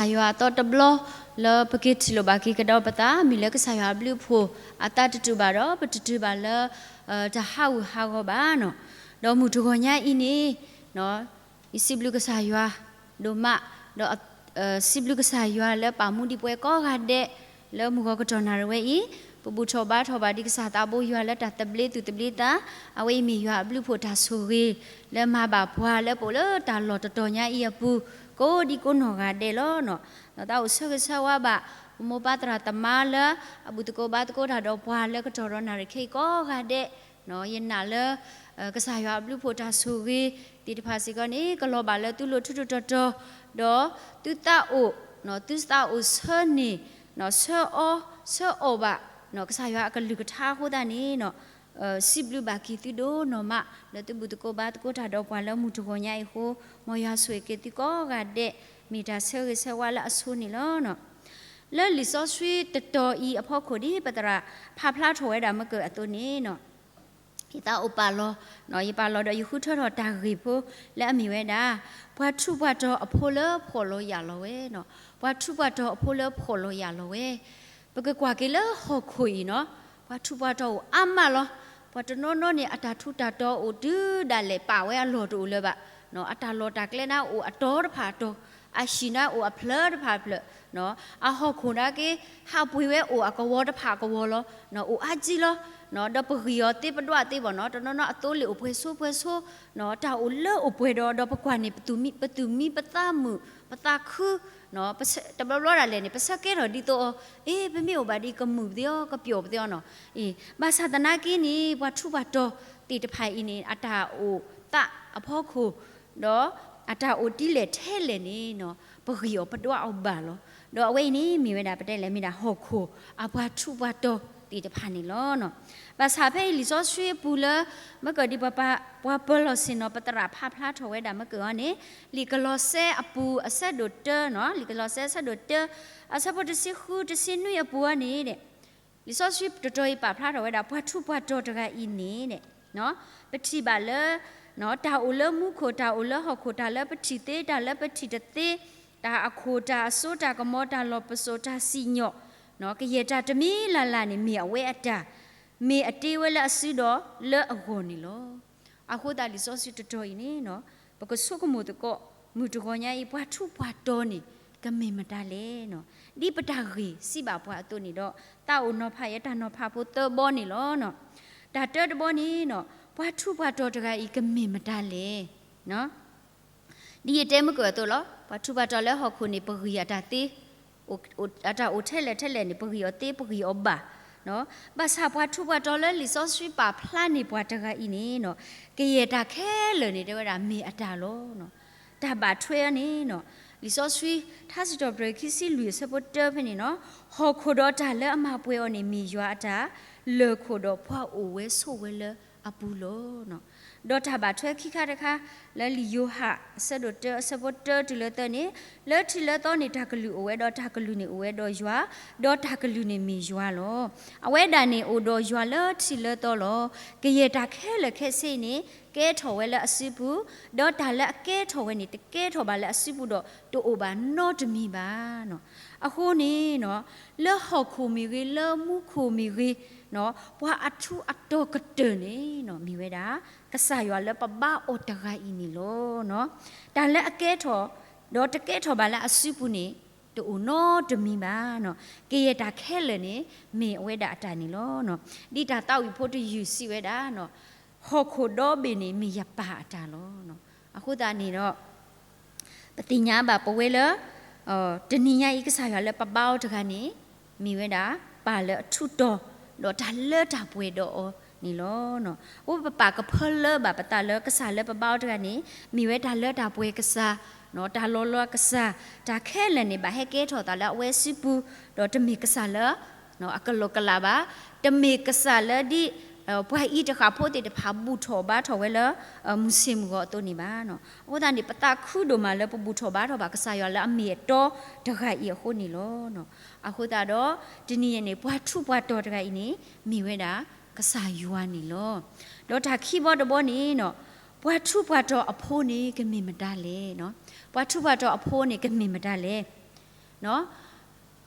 ကစၢ်ယွၤအသီတဘျီ လၢပက့ၤထံၣ်လိာ်ဘၣ်က့ၤကဒီးပသး မ့ၢ်လၢကစၢ်ယွၤအဘျုးအဖှိၣ် အသးတတုာ်ဘၣ်ဒီး ပတတုၤဘၣ်လၢ တၢ်ဟးဂူာ်ဟးဂီၤဘၣ်နီၤ. ဒီးမုၢ်တဂီၤညါအံၤန့ၣ် ယစံးဘျုးကစၢ်ယွၤဒိၣ်မး, ဒီး စံးဘျုးကစၢ်ယွၤလၢပာ်မူဒံးပှၤကိးဂၤဒဲး လၢမုၢ်ဂီၤကတီၢ်နၣ်ရံၣ်ဝဲအံၤ, ပဘူၣ်ထီၣ်ဘါထီၣ်ဘၣ်ဒံးကစၢ်သးဘိယွၤလၢတၢ်သဘျ့သူၣ်သဘျ့သး, အဝဲအံၤမ့ၢ်ယွၤအဘျုးအဖှိၣ်တၢ်ဆိၣ်ဂ့ၤ လၢမၤဘၣ်ပှၤလၢပအိၣ်လၢတၢ်လီၢ်တတီၤညါအံၤအပူၤ ကိးဒံကိးနီၢ်ဂၤဒဲးလီၤ. ဒီးသးအိၣ်ဆၢဂ့ၤဆၢဝါဘၣ် ပမိၢ်ပၢ်သရၣ်သမါလၢ အဘူၣ်သကိးဘါသကိးတၢ်ဒီးပှၤလၢကတီၢ်ဒီးနၣ်ရံၣ်ခဲအံၤကိးဂၤဒဲး, ယနာ်လၢ ကစၢ်ယွၤအဘျုးအဖှိၣ်တၢ်ဆိၣ်ဂ့ၤသ့ၣ်တဖၣ်စ့ၢ်ကီးန့ၣ် ကလီၤဘၣ်လၢသုလိၤထူထူတီၤတီၤ, ဒီးသုသးအိၣ်, သုသးအိၣ်ဆၢန့ၢ်, ဆၢအီ, ဆၢအီၣ်ဘၣ် ကစၢ်ယွၤအကလုၢ်ကထါအဃိသတးန့ၣ် စံးဘျုးဘၣ်က့ၤသုဒိၣ်နီၢ်မး လၢသုဘူၣ်သကိးဘါသကိးတၢ်ဒီးပှၤလၢမုၢ်တဂီၤညါအံၤအဃိ, မ်ယွၤဆိၣ်ဂ့ၤက့ၤသုကိးဂၤဒဲး, မ့ၢ်တၢ်ဆၢဂ့ၤဆၢဝါလၢအဆိန့ၣ်လီၤ. လၢလံာ်စီဆှံတတီၤအံၤအဖီခိၣ်ဒ်ပသရၣ်ဖးဖျါထီၣ်ဝဲဒၣ်မ့ၢ်ကၢၢ်အသိးန့ၣ် ယသးအိၣ်ပာ်လီၤ, ယပာ်လီၤဒီးယဃုထၢထီၣ်တၢ်ဂ့ၢ်ဖိလၢအမ့ၢ်ဝဲဒၣ်, ပှၤထူးပှၤတီၤအဖိလၢဖှီၣ်လီၤယာ်လီၤဝဲ, ပှၤထူးပှၤတီၤအဖိလၢဖှီၣ်လီၤယာ်လီၤဝဲ, ပကကွၢ်က့ၤလၢဟီၣ်ခိၣ်အံၤနီၤ, ပှၤထူးပှၤတီၤအိၣ်အါမးလီၤ. ပှၤတနီၤနီၤန့ၣ် အတၢ်ထူးတၢ်တီၤအိၣ်တုၤဒၣ်လဲာ်ပာ်ဝဲအလီၢ်တအိၣ်လၢၤဘၣ်, အတၢ်လီၢ်တၢ်ကျဲန့ၣ်အိၣ်အတီၤတဖၣ်အတီၤ, အဟံၣ်န့ၣ်အိၣ်အဖျၢၣ်တဖၣ်အဖျၢၣ်, အဟီၣ်ခိၣ်နာ်က့ ဟးပှ့ၤဝဲအိၣ်အကဝီၤတဖၣ်အကဝီၤလီၤ, အိၣ်အါကံလီၤ, ဒီးပဂံၢ်အီၤသ့ပဒွးသ့ဘၣ်နီၤ, တနီၤနီၤအသိလ့ၣ်အိၣ်ပှဲၤဆိပှဲၤဆိ, တၢ်အိၣ်လၢအိၣ်ပှဲၤဒီး ဒီးပကွၢ်န့ၣ် ပသူၣ်မံပသးမုာ် ပသးခု, တဘျီဘျီဒၣ်လဲာ်န့ၣ် ပဆၢကဲထီၣ်ဒ်သိးအီၤ, အ့ ပမ့ၢ်အိၣ်ဘၣ်ဒ်အံၤ ကမုာ်ပသ့အီၤ ကပျီၣ်ပသ့အီၤနီၤ, အ့ ဘၣ်ဆၣ်သနာ်က့န့ၣ် ပှၤထူးပှၤတီၤသ့ၣ်တဖၣ်အံၤန့ၣ် အတၢ်အိၣ်သးအဖီခိၣ် ဒီးအတၢ်အိၣ်ဒ်လဲၣ်ထဲလဲၣ်န့ၣ် ပဂံၢ်အီၤပဒွးအီၤဘၣ်လီၤ. ဒီးအဝဲအံၤန့ၣ် မ့ၢ်ဝဲဒၣ်ပတဲလဲၣ် မ့ၢ်ဒၣ်ဟီၣ်ခိၣ်အပှၤထူးပှၤတီၤသ့ၣ်တဖၣ်န့ၣ်လီၤ. ဘၣ်ဆၣ်ဖဲအံၤလံာ်စီဆှံအပူၤလၢ မ့ၢ်ကၢၢ်ဒ်ပှၤပာ် ပှၤပၢၤလီၢ်ဆ့ၣ်နီၤ ပသရၣ်ဖးဖျါထီၣ်ဝဲဒၣ်မ့ၢ်ကၢၢ်အီၤန့ၣ် လံာ်ကလီးစဲအပူၤအဆၢဒိၣ်တၢနီၤ, လံာ်ကလီးစဲအဆၢဒိၣ်တၢ အဆၢဖိတဆံဃုတဆံနွံအပူၤအီၤန့ၣ် လံာ်စီဆှံတတီၤအံၤပာ်ဖျါထီၣ်ဝဲဒၣ် ပှၤထူးပှၤတီၤတဂၤအံၤန့ၣ် ပထံၣ်ဘၣ်လၢ တၢ်အိၣ်လၢမူခိၣ် တၢ်အိၣ်လၢဟီၣ်ခိၣ် တၢ်လၢပထံၣ်သ့ တၢ်လၢပထံၣ်တသ့, တၢ်အခိၣ် တၢ်အစိ တၢ်ကမီၤ တၢ်လီၢ်ပစိာ် တၢ်စံၣ်ညီၣ်, ကယဲၢ်တၢ်တမံၤလၢ်လၢ်န့ၣ် မ့ၢ်အဝဲအတၢ်, မ့ၢ်အတ့ဝဲလၢအစုဒီးလၢအဂီၢ်န့ၣ်လီၤ. အဃိသတးလံာ်စီဆှံတတီၤအံၤန့ၣ် ပကဆိကမိၣ်သကိး မုၢ်တဂီၤညါအံၤ ပှၤထူးပှၤတီၤန့ၣ် ကမ့ၢ်မတၤလဲၣ်နီၤ. ဒ်ပတၢ်ဂ့ၢ်စံးဘၣ်ပှၤအသိးန့ၣ်ဒီး သးအိၣ်နီၤဖးယဲတၢ်နီၤဖးဖိသၢဘီန့ၣ်လီၤ. တၢ်တၢတဘီန့ၣ်နီၤ ပှၤထူးပှၤတီၤတဂၤအံၤ ကမ့ၢ်မတၤလဲၣ်. ဒ်ယတဲမုၢ်ကၢၢ်အသိးလီၤ. ပှၤထူးပှၤတီၤလၢဟီၣ်ခိၣ်န့ၣ် ပဂံၢ်အတၢ်သ့, အတၢ်အိၣ်ထဲလဲၣ်ထဲလဲၣ်န့ၣ် ပဂံၢ်အီၤသ့ ပဂံၢ်အီၤဘၣ်. ဘၣ်ဆၣ်ပှၤထူးပှၤတီၤလၢလံာ်စီဆှံပာ်ဖျါန့ၢ်ပှၤတဂၤအံၤန့ၣ်နီၤ ကယဲၢ်တၢ်ခဲလၢာ်န့ၣ် တဲဝဲဒၣ်မ့ၢ်အတၢ်လီၤ. တၢ်ဘၣ်ထွဲအီၤန့ၣ်နီၤ လံာ်စီဆှံ ထါစံးထီၣ်ပတြၢၤခံဆံလွံၢ်အဆၢဖိတၢဖဲန့ၣ်နီၤ ဟီၣ်ခိၣ်ဒီးတၢ်လၢအမၤပှဲၤအီၤန့ၣ် မ့ၢ်ယွၤအတၢ်, လၢၢ်ခိၣ်ဒီးပှၤအိၣ်ဝဲဆိးဝဲလၢအပူၤလီၤ. ဒီးတၢ်ဘၣ်ထွဲခံခါတခါ လၢလံာ်ယိၤဟၣ်အဆၢဒိၣ်တၢအဆၢဖိတၢတုၤလၢသၢန့ၣ် လၢထံးလၢသီန့ၣ် တၢ်ကလုၢ်အိၣ်ဝဲ ဒီးတၢ်ကလုၢ်န့ၣ်အိၣ်ဝဲဒီးယွၤ, ဒီးတၢ်ကလုၢ်န့ၣ်မ့ၢ်ယွၤလီၤ. အဝဲဒၣ်န့ၣ်အိၣ်ဒီးယွၤလၢထံးလၢသီလီၤ. ကယဲၢ်တၢ်ခဲလၢာ်ခဲဆ့န့ၣ် ကဲထီၣ်ဝဲလၢအစုပူၤ, ဒီးတၢ်လၢအကဲထီၣ်ဝဲန့ၣ် တကဲထီၣ်ဘၣ်လၢအစုပူၤဒီး တအိၣ်ဘၣ်နီတမံၤဘၣ်. အဃိန့ၣ်နီၤ လၢဟီၣ်ခိၣ်မ့ၢ်ဂ့ၤ လၢမူခိၣ်မ့ၢ်ဂ့ၤ, ပှၤအထူးအတီၤကတၢၢ်န့ၣ် မ့ၢ်ဝဲဒၣ် ကစၢ်ယွၤလၢပဘါအီၤတဂၤအံၤန့ၣ်လီၤ. တၢ်လၢအကဲထီၣ် ဒီးတကဲထီၣ်ဘၣ်လၢအစုပူၤန့ၣ် တအိၣ်နီတမံၤဘၣ်. ကယဲၢ်တၢ်ခဲလၢာ်န့ၣ် မ့ၢ်အဝဲဒၣ်အတၢ်န့ၣ်လီၤ. ဒ်တၢ်သးဝံၣ်ဖိတယုၢ်စံးဝဲဒၣ် ဟီၣ်ခိၣ်ဒီဘ့ၣ်န့ၣ် မ့ၢ်ယပၢ်အတၢ်လီၤ. အဃိသတးန့ၣ်ဒီး ပသ့ၣ်ညါဘၣ်ပဝဲလၢ တနံၤညါအံၤ ကစၢ်ယွၤလၢပဘါအီၤတဂၤန့ၣ် မ့ၢ်ဝဲဒၣ် ပၢ်လၢအထူးတီၤ ဒီးတၢ်လၢတၢ်ပှဲၤဒီးအီၤန့ၣ်လီၤ. အဃိပပာ်ကဖၢလၢဘၣ်ပသးလၢကစၢ်လၢပဘါအီၤတဂၤန့ၣ် မ့ၢ်ဝဲတၢ်လၢတၢ်ပှဲၤကစၢ်, တၢ်လီၤလီၤကစၢ်, တၢ်ခဲလၢာ်န့ၣ် ဘၣ်ဟဲကဲထီၣ်သးလၢအဝဲစုပူၤ, ဒီးတမ့ၢ်ကစၢ်လၢ အကလီၤကလးဘၣ်, တမ့ၢ်ကစၢ်လၢဒ် ပှၤအံၤတဃၣ်ဖိသ့ၣ်တဖၣ်ဘူၣ်ထီၣ်ဘါထီၣ်ဝဲလၢ မုၢ်ဆ့ၣ်မုၢ်ဂီၤအသိးန့ၣ်ဘၣ်. အဃိသတးန့ၣ် ပသးခုဒိၣ်မးလၢပဘူၣ်ထီၣ်ဘါထီၣ်ဘၣ်ကစၢ်ယွၤလၢအမ့ၢ်အတီတဂၤအံၤအဃိန့ၣ်လီၤ. အဃိသတးဒီး တနံၤအံၤန့ၣ် ပှၤထူးပှၤတီၤတဂၤအံၤန့ၣ် မ့ၢ်ဝဲဒၣ်ကစၢ်ယွၤန့ၣ်လီၤ. ဒီးတၢ်ခံဘီတဘီန့ၣ် ပှၤထူးပှၤတီၤအဖိန့ၣ် ကမ့ၢ်မတၤလဲၣ်. ပှၤထူးပှၤတီၤအဖိန့ၣ် ကမ့ၢ်မတၤလဲၣ်.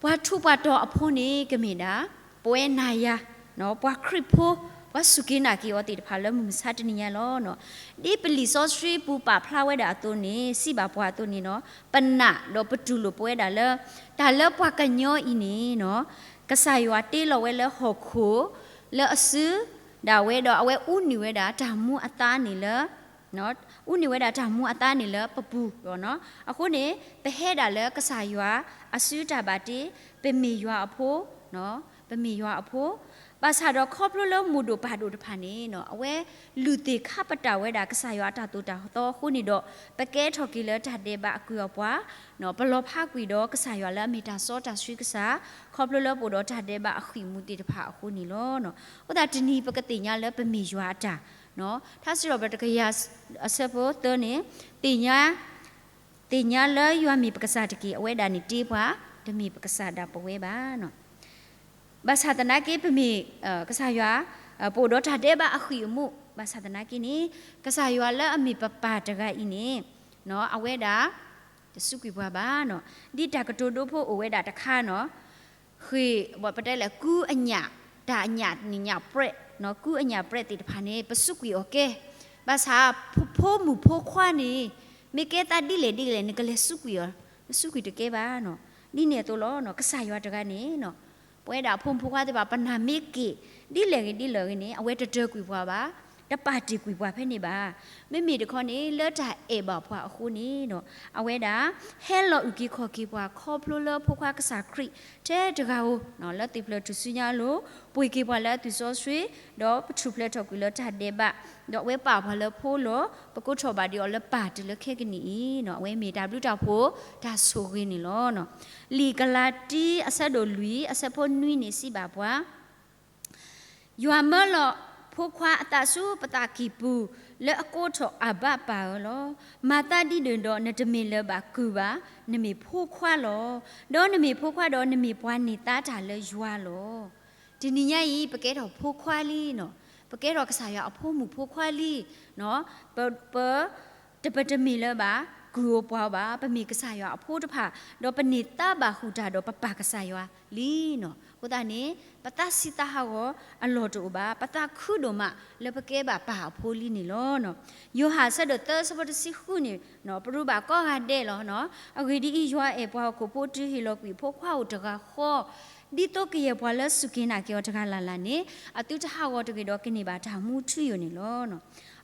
ပှၤထူးပှၤတီၤအဖိန့ၣ် ကမ့ၢ်ဒၣ် ပဝဲနၤယၤ ပှၤခရံာ်ဖိ ပှၤစူၢ်က့ၤနာ်က့ၤအီၤသ့ၣ်တဖၣ်လၢမုၢ်မဆါတနံၤညါလီၤ. ဒ်ပလံာ်စီဆှံပူၤပာ်ဖျါဝဲဒၣ်အသိးန့ၣ် စံးဘၣ်ပှၤအသိးန့ၣ်နီၤ ပနာ်ဒီးပတူၢ်လိာ်ပဝဲဒၣ်လၢ တၢ်လၢပှၤကညီအံၤန့ၣ်နီၤ ကစၢ်ယွၤတ့လီၤဝဲလၢဟီၣ်ခိၣ် လၢအစုဒၣ်ဝဲဒီး အဝဲအူနံၣ်ဝဲဒၣ်တၢ်မူအသါန့ၣ်လၢ အူနံၣ်ဝဲဒၣ်တၢ်မူအသါန့ၣ်လၢပပူၤလီၤ. အဃိန့ၣ် ပဟဲဒၣ်လၢကစၢ်ယွၤအစုတၢ်ဘၣ်တ့ ပမ့ၢ်ယွၤအဖိ ပမ့ၢ်ယွၤအဖိ ဘၣ်ဆၣ်ဒီးခီဖျိလၢမိၢ်ဒိၣ်ပၢ်ဒိၣ်တဖၣ်န့ၣ် အဝဲလုၢ်သ့ၣ်ခါပတာ်ဝဲဒၣ်ကစၢ်ယွၤအတၢ်သိၣ်တၢ်သီအဃိန့ၣ်ဒီး ပကဲထီၣ်က့ၤလၢတၢ်ဒဲးဘးအကုၢ်အပှၤ ပလီၤဖးကွံာ်ဒီးကစၢ်ယွၤလၢအမ့ၢ်တၢ်စီတၢ်ဆှံကစၢ် ခီဖျိလၢပအိၣ်ဒီးတၢ်ဒဲးဘးအဃံအမူသ့ၣ်တဖၣ်အဃိန့ၣ်လီၤ. အဃိသတးတနံၤပကသ့ၣ်ညါလၢပမ့ၢ်ယွၤအတၢ် ထါစံးထီၣ်ပတြၢၤတကယၤအဆၢဖိသၢန့ၣ် သ့ၣ်ညါ သ့ၣ်ညါလၢယွၤမ့ၢ်ပကစၢ်တက့ၢ် အဝဲဒၣ်န့ၣ်တ့ပှၤ တမ့ၢ်ပကစၢ်ဒၣ်ပဝဲဘၣ်. ဘၣ်ဆၣ်သနာ်က့ ပမ့ၢ်ကစၢ်ယွၤ ပအိၣ်ဒီးတၢ်ဒဲးဘးအဃံအမူ ဘၣ်ဆၣ်သနာ်က့န့ၣ် ကစၢ်ယွၤလၢအမ့ၢ်ပပၢ်တဂၤအံၤန့ၣ် အဝဲဒၣ် တစူးကွံာ်ပှၤဘၣ်. ဒ်တၢ်ကတိၤဒိဖိအိၣ်ဝဲဒၣ်တခါနီၤ ဃ့ၢ် ပတဲလဲၣ် ကူအညၣ် တၢ်အညၣ်န့ၣ်ညၣ်ပြဲး ကူအညၣ်ပြဲးသ့ၣ်တဖၣ်န့ၣ် ပစူးကွံာ်အီၤကဲ ဘၣ်ဆၣ် ဖိမုၣ်ဖိခွါန့ၣ် မ့ၢ်ကဲသးဒ်လဲၣ်ဒ်လဲၣ်န့ၣ် ကလဲၤစူးကွံာ်အီၤ နစူးကွံာ်တကဲဘၣ်. ဒ်န့ၣ်အသိးလီၤ ကစၢ်ယွၤတဂၤန့ၣ် ပဝဲဒၣ်ဖိမုၣ်ဖိခွါသ့ၣ်တဖၣ် ပနၢ်မ့ၢ်က့ၣ် ဒ်လဲၣ်ဂ့ၤဒ်လဲၣ်ဂ့ၤန့ၣ် အဝဲတတၢၢ်ကွံာ်ပှၤဘၣ်, တပာ်တ့ၢ်ကွံာ်ပှၤဖဲန့ၣ်ဘၣ်. မ့မ့ၢ်တခီန့ၣ် လၢတၢ်အဲၣ်ဘၣ်ပှၤအဃိန့ၣ် အဝဲဒၣ် ဟဲလီၤအုၣ်က့ၤခီၣ်က့ၤပှၤခီဖျိလၢဖိခွါကစၢ်ခရံာ်ထဲတဂၤဧိၤ လၢသ့ၣ်ဖျၢၣ်ထူၣ်စုညါအလိၤ ပှ့ၤက့ၤပှၤလၢအသွံၣ်စီဆှံ ဒီးပထူၣ်ဖျဲးထီၣ်ကွံာ်လၢတၢ်ဒဲးဘး ဒီးအဝဲပာ်ပှၤလၢဖိလီၤ. ပကိးထီၣ်ဘၣ်ဒံးအီၤလၢပၢ်တုၤလၢခဲကနံၣ်အံၤ အဝဲမ့ၢ်တၢ်ဘျုးတၢ်ဖှိၣ်တၢ်ဆိၣ်ဂ့ၤန့ၣ်လီၤ. လံာ်ကလၤတံ အဆၢဒိၣ်လွံၢ် အဆၢဖိနွံန့ၣ်စံးဘၣ်ပှၤ ယွၤမၢလီၤဖိခွါအသးဆူပသးကံၢ်ပူၤ လၢအကိးထီၣ်အၤဘၤပၢ်ဧၢလီၤ. မၤသးဒ်န့ၣ်ဒီး နတမ့ၢ်လၢၤဘၣ်ကုၢ်ဘၣ်, နမ့ၢ်ဖိခွါလီၤ. ဒီးနမ့ၢ်ဖိခွါဒီး နမ့ၢ်ပှၤန့ၢ်သါတၢ်လၢယွၤလီၤ. တနံၤညါအံၤ ပကဲထီၣ်ဖိခွါလံနီၤ, ပကဲထီၣ်ကစၢ်ယွၤအဖိမုၣ်ဖိခွါလံ, ပ ပ တပတမ့ၢ်လၢၤဘၣ် ကုၢ်ဧိၤပှၤဧိၤဘၣ်, ပမ့ၢ်ကစၢ်ယွၤအဖိတဖၣ်, ဒီးပန့ၢ်သါဘၣ်ဃုာ်တၢ်ဒီးပပၢ်ကစၢ်ယွၤလံနီၤ. အဃိသတးန့ၣ် ပသးဆံးသးဟးဂီၤအလီၢ်တအိၣ်ဘၣ်, ပသးခုဒိၣ်မးလၢပကဲဘၣ်ပၢ်အဖိလံန့ၣ်လီၤ. ယိၤဟၣ်အဆၢဒိၣ်သၢအဆၢဖိတဆံဃုန့ၣ် ပရူးဘၣ်ကိးဂၤဒဲးလီၤ. အဂ့ၢ်ဒ်အံၤ, ယွၤအဲၣ်ပှၤဟီၣ်ခိၣ်ဖိတုၤဟ့ၣ်လီၤကွံာ်အဖိခွါဧိၤတဂၤဃီ, ဒ်သိးကယဲၢ်ပှၤလၢစူၢ်က့ၤနာ်က့ၤအီၤတဂၤလၢ်လၢ်န့ၣ် အသုတဟးဂီၤတဂ့ၤဒီးကန့ၢ်ဘၣ်တၢ်မူထူယိာ်န့ၣ်လီၤ.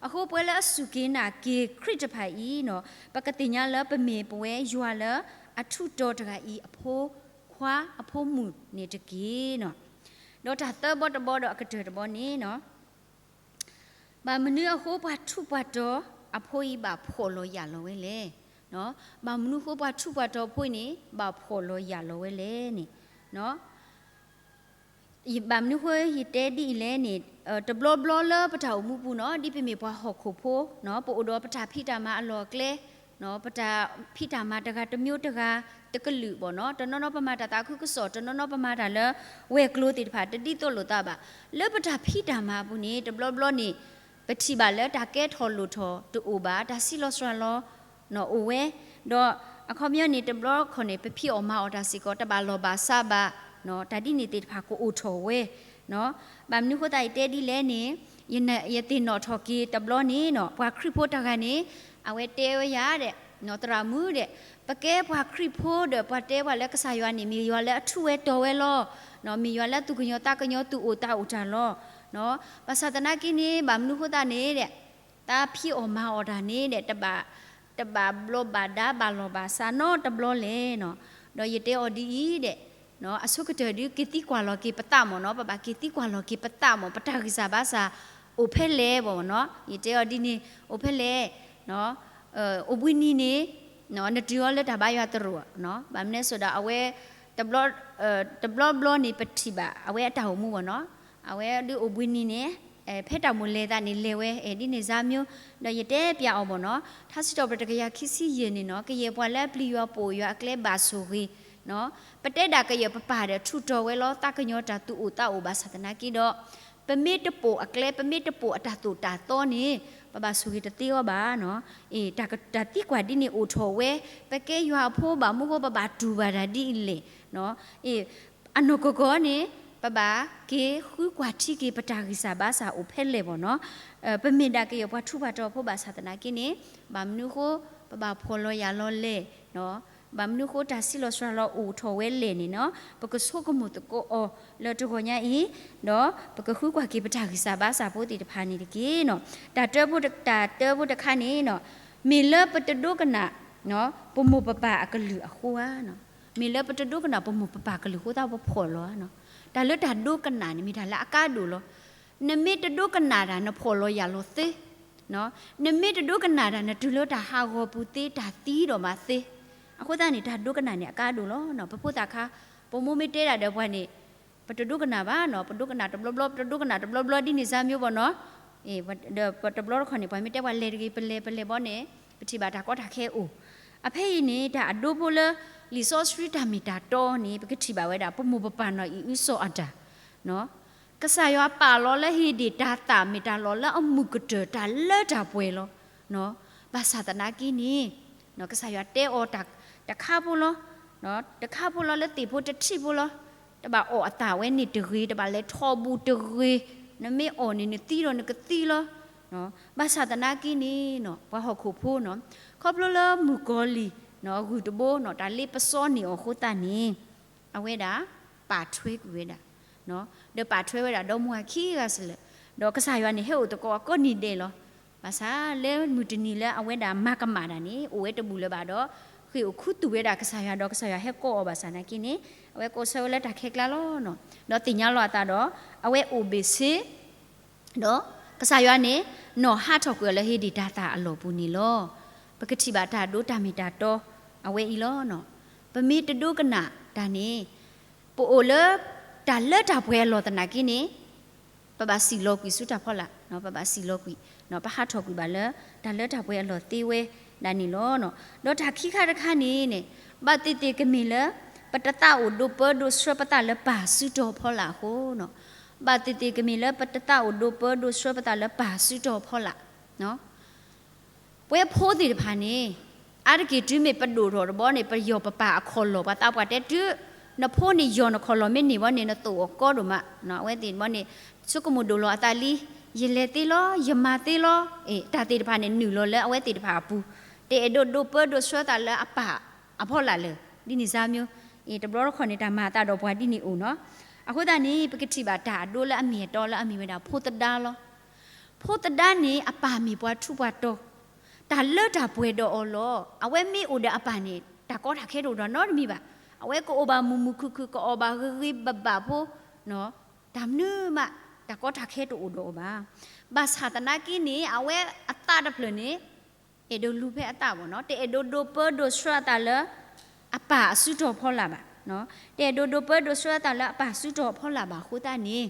အဃိပဝဲလၢအစူၢ်က့ၤနာ်က့ၤခရံာ်တဖၣ်အံၤနီၤ, ပကသ့ၣ်ညါလၢပမ့ၢ်ပဝဲယွၤလၢအထူးတီၤတဂၤအံၤအဖိခွါအဖိမုၣ်န့ၣ်တက့ၢ်နီၤ. ဒီးတၢ်သၢဘီတဘီဒီးအကတၢၢ်တဘီန့ၣ်နီၤ, ဘၣ်မနုၤအဃိပှၤထူးပှၤတီၤအဖိအံၤဘၣ်ဖှီၣ်လီၤယာ်လီၤဝဲလဲၣ်. ဘၣ်မနုၤအဃိပှၤထူးပှၤတီၤအဖိအံၤန့ၣ် ဘၣ်ဖှီၣ်လီၤယာ်လီၤဝဲလဲၣ်န့ၣ် ဘၣ်မနုၤဃိယတဲဒ်အံၤလဲၣ်န့ၣ်, တဘျီဘျီလၢပတၢ်အိၣ်မူပူၤနီၤ, ဒ်ပမ့ၢ်ပှၤဟီၣ်ခိၣ်ဖိနီၤ, ပအိၣ်ဒီးပတၢ်ဖံးတၢ်မၤအလီၢ်အကျဲ, ပတၢ်ဖံးတၢ်မၤတဂၤတမျိုးတဂၤတကလုာ်ဘၣ်နီၤ, တနီၤနီၤပမၤတၢ်သးခုကစီၣ်, တနီၤနီၤပမၤတၢ်လၢဝဲၤကျိၤသ့ၣ်တဖၣ် တဒ်သိးလိာ်သးဘၣ်. လၢပတၢ်ဖံးတၢ်မၤအပူၤန့ၣ် တဘျီဘျီန့ၣ် ပထံၣ်ဘၣ်လၢတၢ်ကဲထီၣ်လိၣ်ထီၣ်တအိၣ်ဘၣ်, တၢ်ဆံးလီၤစှၤလီၤ အိၣ်ဝဲ, ဒီးအခီပညီန့ၣ် တဘျီခီန့ၣ် ပဖံးအီၣ်မၤအီၣ်တၢ်စ့ၢ်ကီး တဘၣ်လီၢ်ဘၣ်စးဘၣ်, တၢ်ဒ်န့ၣ်သ့ၣ်တဖၣ်ကအိၣ်ထီၣ်ဝဲ, ဘၣ်မနုၤဃိသတးယတဲဒ်လဲၣ်န့ၣ်, ယသ့ၣ်နီၣ်ထီၣ်က့ၤတဘျီန့ၣ်နီၤ, ပှၤခရံာ်ဖိတဂၤန့ၣ် အဝဲတဲဝဲယၤဒဲး, သရၣ်မုၣ်ဒဲး, ပကဲပှၤခရံာ်ဖိဒီး ပှၤတဲပှၤလၢကစၢ်ယွၤန့ၣ် မ့ၢ်ယွၤလၢအထူးဝဲတီၤဝဲလီၤ, မ့ၢ်ယွၤလၢသူၣ်ကညီၤသးကညီၤသူၣ်အိၣ်သးအိၣ်တၢ်လီၤ. ဘၣ်ဆၣ်သနာ်က့န့ၣ် ဘၣ်မနုၤဃိသတးန့ၣ်ဒဲး တၢ်ဖံးအီၣ်မၤအီၣ်တၢ်န့ၣ်ဒဲး တဘၣ် တဘၣ်ဘျီးဘၣ်ဒါဘၣ်လီၢ်ဘၣ်စးနီတဘျီလဲၣ်နီၤ. ဒီးယတဲအီၤဒ်အံၤဒဲး, အဆိကတၢၢ်ဒုးက့ၤသံကွၢ်လီၤက့ၤပသးမ့ၢ်နီၤ, ပဘၣ်က့ၤသံကွၢ်လီၤက့ၤပသးမ့ၢ် ပတၢ်ဂံၢ်စၢ်ဘါစၢ် အိၣ်ဖဲလဲၣ်ဘၣ်မ့ၢ်နီၤ. ယတဲအီၤဒ်န့ၣ် အိၣ်ဖဲလဲၣ်, အိၣ်ဘှံးနံၤန့ၣ် နတုၤအီၤလၢတၢ်ဘါယွၤသရိာ်, ဘၣ်မနုၤအဃိဒီး အဝဲ တဘျီဘျီန့ၣ် ပထံၣ်ဘၣ် အဝဲအတၢ်အိၣ်မူဘၣ်နီၤ, အဝဲဒုးအိၣ်ဘှံးနံၤန့ၣ် ဖဲတၢ်မိၣ်လဲၤသးန့ၣ် လဲၤဝဲ အဲၣ်ဒ်န့ၣ်စၢ်မၠိ, ဒီးယတဲပျးအီၤဘၣ်နီၤ, ထါစံးထီၣ်ပတြၢၤတကယၤခံဆံယဲၢ်န့ၣ်နီၤ, ကယဲၢ်ပှၤလၢအပျံၤယွၤပိာ်ယွၤအကျဲဘၣ်ဆိၣ်ဂ့ၤ, ပတဲဒၣ်ကယဲၢ်ပပၢ်ဒီးထူးတီၤဝဲလီၤ သးကညီၤတၢ်သူၣ်အိၣ်သးအိၣ်ဘၣ်ဆၣ်သနာ်က့ဒီး ပမ့ၢ်တပိာ်အကျဲ ပမ့ၢ်တပိာ်အတၢ်သိၣ်တၢ်သီန့ၣ် ပဘၣ်ဆိၣ်ဂ့ၤတသ့အီၤဘၣ်နီၤ. အ့ တၢ်သံကွၢ်ဒ်န့ၣ်အိၣ်ထီၣ်ဝဲ, ပကဲယွၤအဖိဘၣ်မနုၤဃိ ပဘၣ်တူၢ်ဘၣ်တၢ်ဒ်အံၤလဲၣ်. အ့ အနီၢ်ကီၢ်ကီၢ်န့ၣ် ပဘၣ်က့ၤဃုကွၢ်ထံက့ၤ ပတၢ်ဂံၢ်စၢ်ဘါစၢ်အိၣ်ဖဲလဲၣ်ဘၣ်နီၤ. ပမ့ၢ်ဒၣ်က့ၤယွၤပှၤထူးပှၤတီၤဖိဘၣ်ဆၣ်သနာ်က့န့ၣ် ဘၣ်မနုၤဃိ ပဘၣ်ဖှီၣ်လီၤယာ်လီၤလဲၣ်. ဘၣ်မနုၤဃိ တၢ်ဆံးလီၤစှၤလီၤအိၣ်ထီၣ်ဝဲလဲၣ်န့ၣ်နီၤ, ပကဆိကမိၣ်သကိးအီၤလၢတဂီၤညါအံၤ, ဒီးပကဃုကွၢ်က့ၤပတၢ်ဂံၢ်စၢ်ဘါစၢ်ဖိသ့ၣ်တဖၣ်န့ၣ်တက့ၢ်နီၤ. တၢ်တၢဖိတ တၢ်တၢဖိတခါန့ၣ်နီၤ, မ့ၢ်လၢပတဒိကနၣ် ပမိၢ်ပပၢ်အကလုၢ်အဃိဧါနီၤ. မ့ၢ်လၢပတဒိကနၣ်ပမိၢ်ပပၢ်ကလုၢ်အဃိသတး ပဖှီၣ်လီၤဧါနီၤ. တၢ်လၢတၢ်ဒိကနၣ်န့ၣ် မ့ၢ်တၢ်လၢအကါဒိၣ်လီၤ. နမ့ၢ်တဒိကနၣ်တၢ် နဖှီၣ်လီၤယာ်လီၤသ့ နမ့ၢ်တဒိကနၣ်တၢ် နတုၤလၢတၢ်ဟးဂီၤပူၤသ့ တၢ်သံဒီးမးသ့. အဃိသတးန့ၣ် တၢ်ဒိကနၣ်န့ၣ် အကါဒိၣ်လီၤနီၤ. ပဖိသၣ်ခါ ပမိၢ်မ့ၢ်တဲဒၣ်ဒီးပှၤန့ၣ် ပတဒိကနၣ်ဘၣ်နီၤ, ပဒိကနၣ်တဘျီဘျီ ပတဒိကနၣ်တဘျီဘျီဒ်န့ၣ်စၢ်မ့ၢ်ဘၣ်နီၤ. ဒီးပတဘျီတခီၣ်န့ၣ် ပှၤမ့ၢ်တဲပှၤလဲၤတဂ့ၤ ပလဲၤ ပလဲၤဘီန့ၣ် ပထံၣ်ဘၣ်တၢ်ကီတၢ်ခဲအိၣ်. အဖဲအံၤန့ၣ် တၢ်အဒိဖိလၢ လံာ်စီဆှံတၢ်မ့ၢ်တၢ်တီန့ၣ် ပကထံၣ်ဘၣ်ဝဲဒၣ် ပမိၢ်ပပၢ်နီၢ်အံၣ်အုစီၤအၤဒၣ် ကစၢ်ယွၤပာ်လီၤလၢဧ့ဒ့ၣ်တၤသၣ် မ့ၢ်တၢ်လီၢ်လၢအမုာ်ကတၢၢ် တၢ်လၢတၢ်ပှဲၤလီၤ. ဘၣ်ဆၣ်သနာ်က့န့ၣ် ကစၢ်ယွၤတဲအီၤတၢ်တခါဖိလီၤ. တခါဖိလီၤလၢသ့ၣ်ဖိတထံၣ်ဖိလီၤ. တဘၣ်အီၣ်အသၣ်ဝဲန့ၣ်တဂ့ၤ, တဘၣ်လဲၤထီၣ်ဘူၣ်တဂ့ၤ, နမ့ၢ်အီၣ်န့ၣ် နသံဒီးနကသံလီၤ. ဘၣ်ဆၣ်သနာ်က့န့ၣ် ပှၤဟီၣ်ခိၣ်ဖိနီၤ, ခီဖျိလၢမုၣ်ကီၤလံၢ် ဂုၢ်တဘိနီၤ တၢ်လ့ပစီန့ၢ်အီၤအဃိသတးန့ၣ် အဝဲဒၣ် ပာ်ထွဲကွံာ်ဝဲဒၣ် ဒီးပာ်ထွဲဝဲဒၣ်ဒီမါဝၤခံဂၤစလဲၣ်, ဒီးကစၢ်ယွၤန့ၣ်ဟဲအိၣ်သကိးအကိးနံၤဒဲးလီၤ. ဘၣ်ဆၣ်လၢမုၢ်တနံၤလၢအဝဲဒၣ်မၤကမၣ်တၢ်န့ၣ် အိၣ်ဝဲတဘူၣ်လၢၤဘၣ်ဒီး ဃ့ၢ်အိၣ်ခူသူၣ်ဝဲဒၣ်ကစၢ်ယွၤဒီးကစၢ်ယွၤဟဲကိးအီၤဘၣ်ဆၣ်သနာ်က့န့ၣ် အဝဲကိးဆၢဝဲလၢတၢ်ခဲကျါလီၤ. ဒီးသ့ၣ်ညါလီၤအသးဒီး အဝဲအိၣ်ဘ့ၣ်ဆ့ ဒီးကစၢ်ယွၤန့ၣ် နီၢ်ဟးထီၣ်ကွံာ်အီၤလၢဧ့ဒ့ၣ်တၤသၣ်အလီၢ်ပူၤန့ၣ်လီၤ. ပကထံၣ်ဘၣ်တၢ်ဒိတၢ်မ့ၢ်တၢ်တီအဝဲအံၤလီၤ. ပမ့ၢ်တဒိကနၣ်တၢ်န့ၣ် ပအိၣ်လၢ တၢ်လၢတၢ်ပှဲၤအလီၢ်သနာ်က့န့ၣ် ပဘၣ်စံၣ်လီၤကွံာ်ဆူတၢ်ဖီလာ်, ပဘၣ်စံၣ်လီၤကွံာ်, ပဟးထီၣ်ကွံာ်ဘၣ်လၢ တၢ်လၢတၢ်ပှဲၤအလီၢ်သ့ဝဲဒၣ်န့ၣ်လီၤ. ဒီးတၢ်ခံခါတခါန့ၣ်န့ၣ် ဘၣ်သ့ၣ်သ့ၣ်ကမ့ၢ်လၢ ပတသးအိၣ်ဒိးပၢဒိးဆှၢပသးလၢပၢ်စုတီၤဖီလာ်အဃိနီၤ. ဘၣ်သ့ၣ်သ့ၣ်ကမ့ၢ်လၢ ပတသးအိၣ်ဒိးပၢဒိးဆှၢပသးလၢပၢ်စုတီၤဖီလာ် ပဝဲဖိသ့ၣ်တဖၣ်န့ၣ် အါတက့ၢ်တုၤမ့ၢ်ပဒိၣ်ထီၣ်တဘျီန့ၣ် ပယီၢ်ပပၢ်အခီၣ်လီၢ် ပှၤသးပှၢ်တဲတုၤ နဖိန့ၣ်ယီၢ်နခီၣ်လီၢ်မ့ၢ်န့ၢ်ဘၣ်န့ၣ် နသိၣ်အီၤကီဒိၣ်မး. အဝဲသ့ၣ်တဘျီန့ၣ် ဆိကမိၣ်ဒိၣ်လီၤအသးလံ, ယလဲၤသ့လီၤ, ယမၤသ့လီၤ. အ့ တၢ်သ့ၣ်တဖၣ်န့ၣ် နုာ်လီၤလၢအဝဲသ့ၣ်တဖၣ်အပူၤ, တအဲၣ်ဒိးဒိးပၢဒိးဆှၢသးလၢအပၢ်အဖီလာ်လၢာ် ဒ်န့ၣ်စၢ်မ့ၢ်. အ့ တဘျီတခီၣ်န့ၣ် တၢ်မၤအသးဒီးပှၤဒ်န့ၣ်အိၣ်နီၤ. အဃိသတးန့ၣ် ပကထံၣ်ဘၣ်တၢ်အဒိလၢအမ့ၢ်အတီလၢအမ့ၢ်ဝဲဒၣ်ဖိသဒါလီၤ. ဖိသဒါန့ၣ် အပၢ်မ့ၢ်ပှၤထူးပှၤတီၤ, တၢ်လၢတၢ်ပှဲၤဒီးအီၤလီၤ. အဝဲမ့ၢ်အိၣ်ဒီးအပၢ်န့ၣ် တၢ်ကီတၢ်ခဲတအိၣ်ဒီးနီတမံၤဘၣ်. အဝဲကအိၣ်ဘၣ်မုာ်မုာ်ခုၣ်ခုၣ် ကအီၣ်ဘၣ်ဂ့ၤဂ့ၤဘၣ်ဘၣ်ဖိ, တၢ်မနုၤမး တၢ်ကီတၢ်ခဲတအိၣ်ဒီးအီၤဘၣ်. ဘၣ်ဆၣ်သနာ်က့န့ၣ် အဝဲအသးတဖျၢၣ်န့ၣ် အဲၣ်ဒိးလူၤဖဲအသးဘၣ်နီၤ, တအဲၣ်ဒိးဒိးပၢဒိးဆှၢအသးလၢ အပၢ်အစုတီၤဖီလာ်ဘၣ်. တအဲၣ်ဒိးဒိးပၢဒိးဆှၢအသးလၢအပၢ်စုတီၤဖီလာ်ဘၣ်အဃိသတးန့ၣ်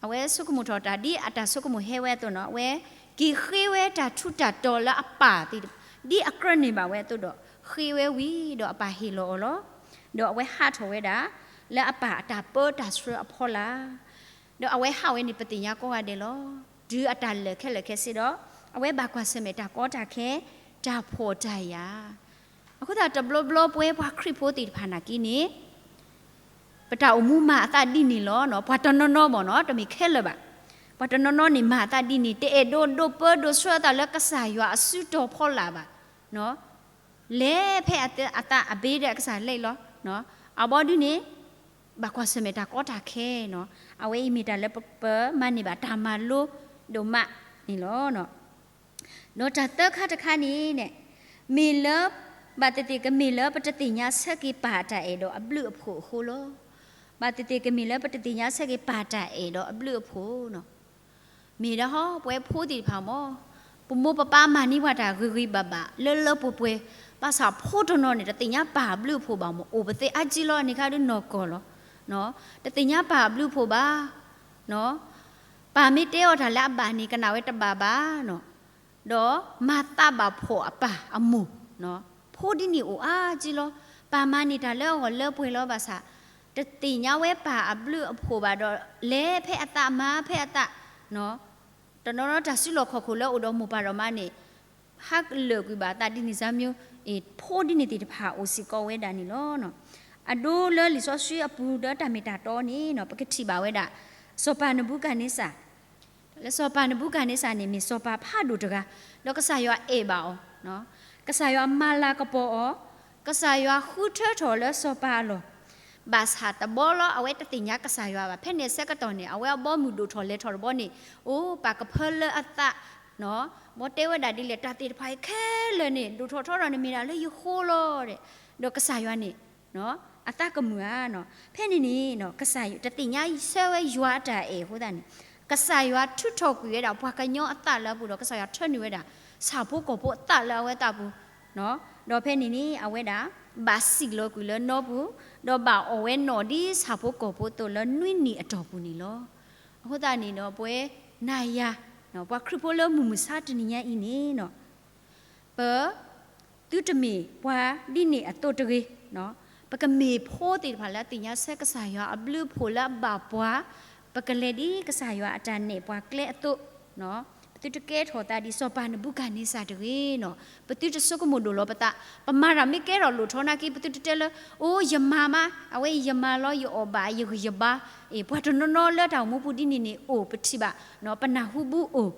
အဝဲဆိကမိၣ်ထီၣ်တၢ်ဒ်အတၢ်ဆိကမိၣ်ဟဲဝဲအသိးနီၤ, အဝဲက့ၤဃ့ဝဲတၢ်ထူးတၢ်တီၤလၢအပၢ်သ့ၣ်တဖၣ် ဒ်အကြၢးန့ၢ်ဘၣ်ဝဲအသိးဒီး ဃ့ဝဲဝံၤဒီးအပၢ်ဟ့ၣ်လီၤအီၤလီၤ. ဒီးအဝဲဟးထီၣ်ဝဲဒၣ် လၢအပၢ်အတၢ်ပၢတၢ်ဆှၢအဖီလာ် ဒီးအဝဲဟးဝဲန့ၣ် ပသ့ၣ်ညါကိးဂၤဒဲးလီၤ. တုၤအတၢ်လၢာ်ခဲလၢာ်ခဲဆ့ဒီး အဝဲဘၣ်ကွၢ်ဆၢၣ်မဲာ်တၢ်ကီတၢ်ခဲ တၢ်ဖှီၣ်တၢ်ယာ်. အဃိသတးတဘျီဘျီပဝဲပှၤခရံာ်ဖိသ့ၣ်တဖၣ်နာ်က့န့ၣ် ပတၢ်အိၣ်မူမၤအသးဒ်န့ၣ်လီၤ. ပှၤတနီၤနီၤဘၣ်နီၤ တမ့ၢ်ခဲလၢာ်ဘၣ်. ပှၤတနီၤနီၤန့ၣ်မၤအသးဒ်န့ၣ် တအဲၣ်ဒိးဒိးပၢဒိးဆှၢအသးလၢကစၢ်ယွၤအစုတီၤဖီလာ်ဘၣ်. လဲၤဖဲအသးအဘ့ဒီးအကစၢ်လဲၤလီၤ. အဘီဒုန့ၣ် ဘၣ်ကွၢ်ဆၢၣ်မဲာ်တၢ်ကီတၢ်ခဲနီၤ. အဝဲအံၤမ့ၢ်တၢ်လၢပမၤန့ၢ်ဘၣ်တၢ်မၤလိဒိၣ်မးန့ၣ်လီၤ. ဒီးတၢ်သၢခါတခါန့ၣ် မ့ၢ်လၢ ဘၣ်သ့ၣ်သ့ၣ်ကမ့ၢ်လၢပတသ့ၣ်ညါဆၢက့ၤပၢ်တၢ်အဲၣ်ဒီးအဘျုးအဖှိၣ်အဃိလီၤ. ဘၣ်သ့ၣ်သ့ၣ်ကမ့ၢ်လၢပတသ့ၣ်ညါဆၢက့ၤပၢ်တၢ်အဲၣ်ဒီးအဘျုးအဖှိၣ်နီၤ. မ့ၢ်ဒၣ်ဟီ ပဝဲဖိသ့ၣ်တဖၣ်မ့ၢ် ပမိၢ်ပပၢ်မၤန့ၢ်ပှၤတၢ်ဂ့ၤဂ့ၤဘၣ်ဘၣ် လၢလၢပှဲၤပှဲၤ, ဘၣ်ဆၣ်ဖိတနီၤန့ၣ် တသ့ၣ်ညါပၢ်အဘျုးအဖှိၣ်ဘၣ်မ့ၢ် အိၣ်ပသ့အါကံလီၤ န့ၣ်ခါဒုးနီၢ်ကီၢ်လီၤ. တသ့ၣ်ညါပၢ်အဘျုးအဖှိၣ်ဘၣ်. ပၢ်မ့ၢ်တဲအီၤတၢ်လၢအဘၣ်န့ၣ် ကနၣ်ဝဲတဘၣ်ဘၣ်နီၤ. ဒီးမၤသးဘၣ်ဖှီၣ်အပၢ်အမိၢ်, ဖိဒ်န့ၣ်အိၣ်အါကံလီၤ. ပၢ်မၤန့ၢ်တၢ်လၢအဂီၢ်လၢပှဲၤလီၤဘၣ်ဆၣ် တသ့ၣ်ညါဝဲပၢ်အဘျုးအဖှိၣ်ဘၣ်ဒီး လဲၤဖဲအသးမၤဖဲအသးနီၤ. တနီၤနီၤတၢ်စုလီၢ်ခီၣ်ခိၣ်လၢအိၣ်ဒီးမိၢ်ပၢ်ဒီးမါန့ၣ် ဟးလၢာ်ကွံာ်ဘၣ်အသးဒ်န့ၣ်စၢ်မ့ၢ် အ့ၣ် ဖိဒ်န့ၣ်သ့ၣ်တဖၣ်အိၣ်စ့ၢ်ကီးဝဲဒၣ်န့ၣ်လီၤ. အဒိလၢလံာ်စီဆှံအပူၤဒီးတၢ်မ့ၢ်တၢ်တီန့ၣ်နီၤ ပကထံၣ်ဘၣ်ဝဲဒၣ် စီၤပၤနဘူကၤန့စၢ် လၢစီၤပၤနဘူကၤန့စၢ်န့ၣ် မ့ၢ်စီၤပၤဖးဒိၣ်တဂၤ, ဒီးကစၢ်ယွၤအဲၣ်ဘၣ်အီၤ, ကစၢ်ယွၤမၤလၤကပီၤအီၤ, ကစၢ်ယွၤဃုထၢထီၣ်လၢစီၤပၤအလီၢ်, ဘၣ်ဆၣ်တဘျီလီၤ အဝဲတသ့ၣ်ညါကစၢ်ယွၤဘၣ်. ဖဲန့ၣ်အဆၢကတီၢ်န့ၣ် အဝဲအဘီအမုၢ်ဒိၣ်ထီၣ်လဲၤထီၣ်တဘျီန့ၣ် အိၣ်ပာ်ကဖၢလၢအသး ဘီတဲဝဲဒၣ်ဒ်လဲၣ် တၢ်သ့ၣ်တဖၣ်အံၤခဲလၢာ်န့ၣ် ဒိၣ်ထီၣ်ထီထီၣ်န့ၣ်မ့ၢ်ဒၣ်လၢယဃိလီၤဒီး ဒီးကစၢ်ယွၤန့ၣ် အသးကမုာ်ဧါနီၤ. ဖဲန့ၣ်န့ၣ် ကစၢ်တသ့ၣ်ညါဆၢဝဲယွၤအတၢ်အဲၣ်အဃိသတးန့ၣ် ကစၢ်ယွၤထုးထီၣ်ကွံာ်ဝဲဒၣ်ပှၤကညီအသးလၢအပူၤဒီး ကစၢ်ယွၤထၢနုာ်ဝဲဒၣ် ဆၣ်ဖိကီၢ်ဖိအသးလၢအဝဲသးပူၤ ဒီးဖဲန့ၣ်န့ၣ် အဝဲဒၣ် ဘၣ်စံၣ်လီၤကွံာ်လၢနီပူၤ, ဒီးဘၣ်အီၣ်ဝဲနီၣ်ဒ်ဆၣ်ဖိကီၢ်ဖိအသိးလၢနွံနံၣ်အတီၢ်ပူၤန့ၣ်လီၤ. အဃိသတးန့ၣ်ဒီး ပဝဲနၤယၤ ပှၤခရံာ်ဖိလၢမုၢ်မဆါတနံၤညါအံၤန့ၣ်နီၤ ပ သုတမ့ၢ်ပှၤဒ်န့ၣ်အသိးတဂ့ၤ, ပကမ့ၢ်ဖိသ့ၣ်တဖၣ်လၢအသ့ၣ်ညါဆၢကစၢ်ယွၤအဘျုးအဖှိၣ်လၢအဘၣ်ပှၤ, ပကလဲၤဒ်ကစၢ်ယွၤအတၢ်နဲၣ်ပှၤကျဲအသိး, ပသုတကဲထီၣ်သးဒ်စီၤပၤနဘူကၤန့စၢ်တဂ့ၤနီၤ. ပသုတဆိကမိၣ်ဒိၣ်လီၤပသး, ပမၤတၢ်မ့ၢ်ကဲထီၣ်လိၣ်ထီၣ်နာ်က့ ပသုတတဲလၢ အိၣ်ယမၤမး, အဝဲအံၤယမၤလီၤ ယအီၣ်ဘၣ် ယဂံၢ်ယဘါ, အ့ၣ် ပှၤတနီၤနီၤလၢတၢ်အိၣ်မူပူၤဒ်န့ၣ်န့ၣ် အိၣ်ပထံၣ်ဘၣ်, ပနၢ်ဟူဘၣ်အိၣ်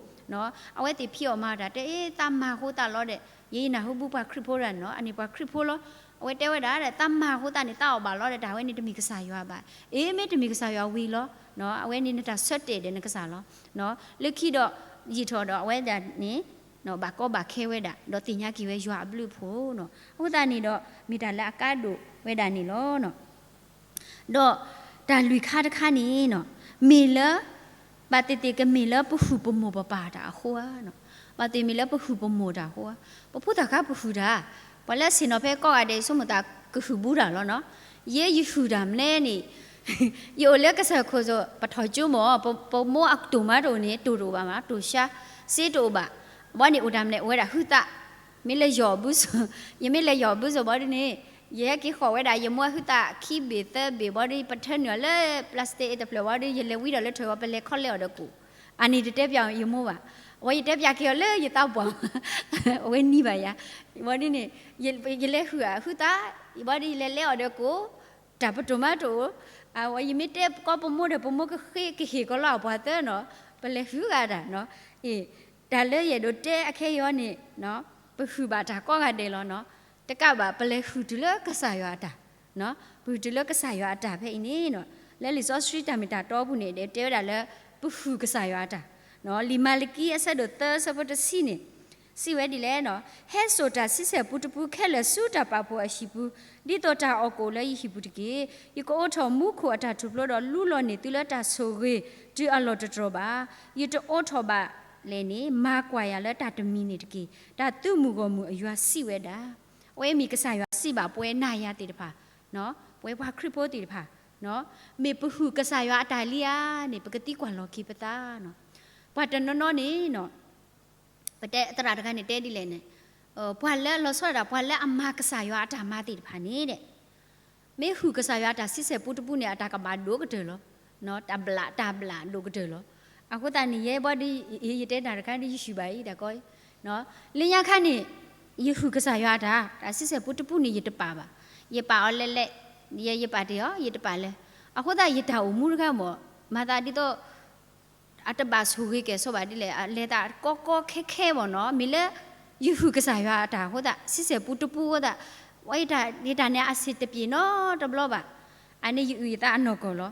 အဝဲသ့ၣ်ဖံးအီၣ်မၤတၢ်တဲ အ့ သးမၤအဃိသတးလီၤဒီး ယနၢ်ဟူဘၣ်ပှၤခရံာ်ဖိဒၣ်န့ၣ်နီၤ အန့ၣ်ပှၤခရံာ်ဖိလီၤ. အဝဲတဲဝဲဒၣ်ဒီး သးမၤအဃိသတးန့ၣ် သးအီၣ်ဘၣ်လီၤဒီး တၢ်ဝဲန့ၣ်တမ့ၢ်ကစၢ်ယွၤဘၣ်. အ့ မ့ၢ်တမ့ၢ်ကစၢ်ယွၤဝံၤလီၤ. အဝဲန့ၣ်နတၢ်ဆၢတဲာ်ဒီးနကစၢ်လီၤ. လၢခံဒီး ယံာ်ထီၣ်ဒီးအဝဲဒၣ်န့ၣ် ဘၣ်ကီဘၣ်ခဲဝဲဒၣ် ဒီးသ့ၣ်ညါက့ၤဝဲယွၤအဘျုးအဖှိၣ်နီၤ. အဃိသတးန့ၣ်ဒီး မ့ၢ်တၢ်လၢအကါဒိၣ်ဝဲဒၣ်န့ၣ်လီၤ. ဒီးတၢ်လွံၢ်ခါတခါန့ၣ်နီၤ မ့ၢ်လၢ ဘၣ်သ့ၣ်သ့ၣ်ကမ့ၢ်လၢပဟုၣ်ပမိၢ်ပပၢ်တၢ်အဃိဧါနီၤ. ဘၣ်သ့ၣ်မ့ၢ်လၢပဟုၣ်ပမိၢ်တၢ်အဃိဧါ. ပဖိသၣ်ခါပဟုၣ်တၢ်, ပှၤလၢအဆ့ၣ်နီၤဖဲကိးဂၤဒဲး ယဆိကမိၣ်သးကဟုၣ်ဘူးတၢ်လီၤနီၤ. ယဲယဟုၣ်တၢ်မနုၤန့ၣ် ယအိၣ်လၢကစၢၢ်ခိၣ်စိၤ ပထီၣ်ကၠိမၢ် ပမိၢ်အတိၢ်မးတအိၣ်န့ၣ် တိၢ်တအိၣ်ဘၣ်မး တိၢ်ဆါ စ့တအိၣ်ဘၣ်. ဘီန့ၣ်အိၣ်တၢ်မနုၤ အိၣ်ဝဲဒၣ်ဟုသး, မ့ၢ်လၢယီၢ်ဘုစိၤ ယမ့ၢ်လဲၤယီၢ်ဘုစိၤဘီဒ်န့ၣ် ယဟဲက့ၤဃီၣ်ဝဲဒၣ် ယမိၢ်အဟုသးခံဘ့ၣ်သၢဘ့ၣ်ဘီဒီး ပထၢနုာ်အီၤလၢ plastic အံၤတဖျၢၣ်ဘီဒီး ယလဲၤဝံဒီးလၢထၢၣ်ဝဲ ပလဲၤခီလဲအီၤဒီးကိၣ်, အန့ၣ်တတဲပျးယမိၢ်ဘၣ်. အဝဲယတဲပျးက့ၤအီၤလၢယသးပှၢ် အဝဲနံၤဘၣ်ယၤ. ဘီဒ်န့ၣ် ယလဲၤဟုၣ်အဟုသး ဘီဒီးယလဲၤလဲအီၤဒီးကိၣ် တၢ်ပတိၢ်မးတအိၣ်, အဝဲယမ့ၢ်တဲကီးပမိၢ်ဒီး ပမိၢ်ကဃ့ကဟ့ၣ်ကီးလီၤအပှၤသၢနီၤ, ပလဲၤဟုၣ်ဂၤတၢ်နီၤ. အ့ၣ် တၢ်လၢယအဲၣ်ဒိးတဲအခဲအံၤအီၤန့ၣ် ပဟုၣ်ဘၣ်တၢ်ကိးဂၤဒဲးလီၤနီၤ. တကးဘၣ် ပလဲၤဟုၣ်တုၤလၢကစၢ်ယွၤအတၢ်, ပဟုၣ်တုၤလၢကစၢ်ယွၤအတၢ်ဖဲအံၤန့ၣ်နီၤ. လၢလံာ်စီဆှံတၢ်မ့ၢ်တၢ်တီအပူၤန့ၣ် တဲဝဲဒၣ်လၢ ပဟုၣ်ကစၢ်ယွၤအတၢ်, လံာ်မၤလကံအဆၢဒိၣ်သၢအဆၢဖိတဆံန့ၣ် စံးဝဲဒ်လဲၣ်နီၤ, ဟဲစိာ်တၢ်ဆံဆဲၣ်ပူတပူခဲလၢာ်ဆူတၢ်ပာ်ဖှိၣ်အဟံၣ်ပူၤ, ဒ်သိးတၢ်အီၣ်ကအိၣ်လၢယဟံၣ်ပူၤတက့ၢ်. ယကအိးထီၣ်မူခိၣ်အတၢ်ထူၣ်ဖျိဒီး လူလီၤန့ၢ်သုလၢတၢ်ဆိၣ်ဂ့ၤတုၤအလီၢ်တတြီၢ်ဘၣ်. ယတအိးထီၣ်ဘၣ်လဲၣ်န့ၣ် မၤကွၢ်ယၤလၢတၢ်တမံၤန့ၣ်တက့ၢ်. တၢ်သုးမုၢ်ဂီၢ်မုၢ်အယွၤစံးဝဲဒၣ်. အဝဲမ့ၢ်ကစၢ်ယွၤစံးဘၣ်ပဝဲနၤယၤသ့ၣ်တဖၣ်, ပဝဲပှၤခရံာ်ဖိသ့ၣ်တဖၣ်, မ့ၢ်ပဟုၣ်ကစၢ်ယွၤအတၢ်လံဧါန့ၣ် ပကသံကွၢ်လီၤက့ၤပသးနီၤ. ပှၤတနီၤနီၤန့ၣ်နီၤ ပတဲသရၣ်တဂၤန့ၣ်တဲဒ်လဲၣ်န့ၣ်, ပှၤလၢလီၤဆီဒၣ်တၢ် ပှၤလၢအမၤကစၢ်ယွၤအတၢ်မၤသ့ၣ်တဖၣ်န့ၣ်ဒီး မ့ၢ်ဟုၣ်ကစၢ်ယွၤအတၢ်ဆံဆဲၣ်ပူတပူန့ၣ် အတၢ်ကဘၣ်ဒိၣ်ကတၢၢ်လီၤ. တၢ်ဘျး တၢ်ဘျးဒိၣ်ကတၢၢ်လီၤ. အဃိသတးန့ၣ် ယဲဘီဒီး ယတဲတၢ်တခါဒီး ယဟံၣ်ဘၣ်အံၤတၢ်ကီ, လၢညါခါန့ၣ် ယဟုၣ်ကစၢ်ယွၤအတၢ် တၢ်ဆံဆဲၣ်ပူတပူန့ၣ် ယတပာ်ဘၣ်. ယပာ်အီၤလဲၣ်လဲၣ်, ယ ယပာ်တ့ၢ်အီၤ ယတပာ်လဲၣ်. အဃိသတး ယတၢ်အိၣ်မူတခါမ့ၢ် မၤသးဒ်သိး အတဘၣ်ဆိၣ်ဂ့ၤကဲၣ်ဆိးဘၣ်ဒ်လဲၣ်, အလဲၤသးကီကီခဲခဲမ့ၢ်နီၤ, မ့ၢ်လၢ ယဟုၣ်ကစၢ်ယွၤအတၢ်အဃိသတး ဆံဆဲၣ်ပူတပူအဃိသတး, ဝဲယတၢ်န့ၣ်အဆ့ၣ်တပျ့ၤနီတဘျီဘၣ်, အန့ၣ်ယအုၣ်ယသးအနီၢ်ကီၢ်လီၤ.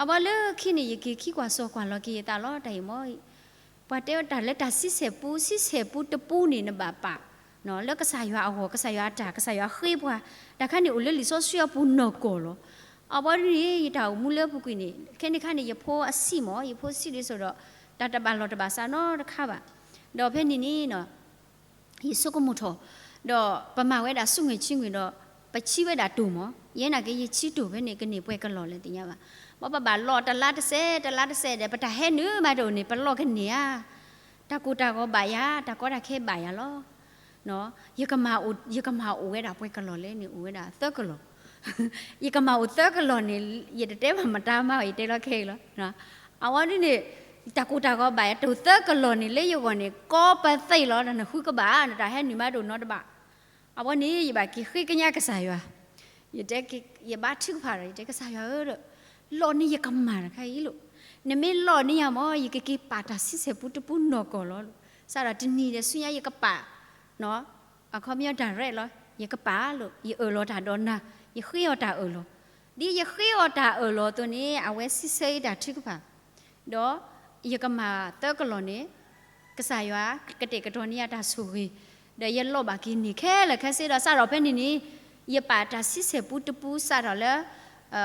အဘီလၢခံန့ၣ် ယက့ၤခံကွၢ်စိကွၢ်လီၤက့ၤယသးလီၤ တၢ်အံၤမ့ၢ် ပှၤတဲတၢ်လၢတၢ်ဆံဆဲၣ်ပူ ဆံဆဲၣ်ပူတပူန့ၣ် နဘၣ်ပာ် လၢကစၢ်ယွၤအဂီၢ် ကစၢ်ယွၤအတၢ် ကစၢ်ယွၤဃ့ပှၤ, တၢ်ခါန့ၣ်အိၣ်လၢလံာ်စီဆှံအပူၤနီၢ်ကီၢ်လီၤ. အဘီဒ်န့ၣ် ယတၢ်အိၣ်မူလၢပူၤကွံာ်န့ၣ် ခဲန့ၣ်ခါန့ၣ် ယဖိအဆံးမ့ၢ် ယဖိဆံးဒ်သိးဒီး တၢ်တဘၣ်လီၢ်တဘၣ်စးနီတခါဘၣ်. ဒီးဖဲန့ၣ်န့ၣ် ယဆိကမိၣ်ထီၣ်, ဒီးပမၤဝဲဒၣ်ဆူငွေချေငွေဒီး ပဆံးဝဲဒၣ်တိၢ်မ့ၢ်, ယဲနာ်က့ ယဆံးတိၢ်ဖဲန့ၣ် ကန့ၢ်ပှဲၤကလီၢ်လဲၣ်သ့ၣ်ညါဘၣ်. ဘၣ်ပဘၣ်လီၢ်တလါတစဲး တလါတစဲးဒီး ပတၢ်ဟဲနုာ်မးတအိၣ်န့ၣ် ပလီၢ်ကန့ၢ်ဧါ, တၢ်ကိၢ်တၢ်ဂီၤဘၣ်ယၤ တၢ်ကီတၢ်ခဲဘၣ်ယၤလီၤ. ယကမၤအိၣ်ဝဲဒၣ်ပှဲၤကလီၢ်လဲၣ်န့ၣ် အိၣ်ဝဲဒၣ်သၢကလီၢ်, ယကမၤအိၣ်သၢကလီၢ်န့ၣ် ယတတဲဘၣ်မတၤမၤဘၣ် ယတဲလီၤခဲအံၤလီၤ. အဝဲဒ်န့ၣ် တၢ်ကိၢ်တၢ်ဂီၤဘၣ်ယၤ တိၤသၢကလီၢ်န့ၣ် လၢယဂီၢ်န့ၣ် ကီပသ့လီၤ. တၢ်နဃုကဘၣ် တၢ်ဟဲနုာ်မးတအိၣ်နီတဘၣ်. အဝဲန့ၣ် ယဘၣ်က့ၤဃ့ကညးကစၢ်ယွၤ, ယတဲ, ယဘါထုကဖၣ်ဒီး ယတဲကစၢ်ယွၤဧၢ, လီၢ်န့ၢ်ယကမၢ်တခါအံၤလိာ်, နမ့ၢ်လီၢ်န့ၢ်ယၤမၢ် ယကက့ၤပာ်တၢ်ဆံဆဲၣ်ပူတပူနီၢ်ကီၢ်လီၤ. စးထီၣ်တနံၤဒီးဆူညါယကပာ် အခီပညီတၢ်ရဲၣ်လီၤ, ယကပာ်လိာ်, ယအၢၣ်လီၤတၢ်ဒီးနၤ, ယဃ့အီၤတၢ်အၢၣ်လီၤ. ဒ်ယဃ့အီၤတၢ်အၢၣ်လီၤအသိးန့ၣ် အဝဲစံးဆၢအံၤတၢ်ထုကဖၣ်, ဒီးယကမၢ်သၢကလီၢ်န့ၣ် ကစၢ်ယွၤကတဲာ်ကတီၤန့ၢ်ယၤတၢ်ဆိၣ်ဂ့ၤ, ဒီးယလီၢ်ဘၣ်က့ၤန့ၢ်ခဲလၢာ်ခဲဆ့ဒီး စးထီၣ်ဖဲန့ၣ်န့ၣ် ယပာ်တၢ်ဆံဆဲၣ်ပူတပူစးထီၣ်လၢ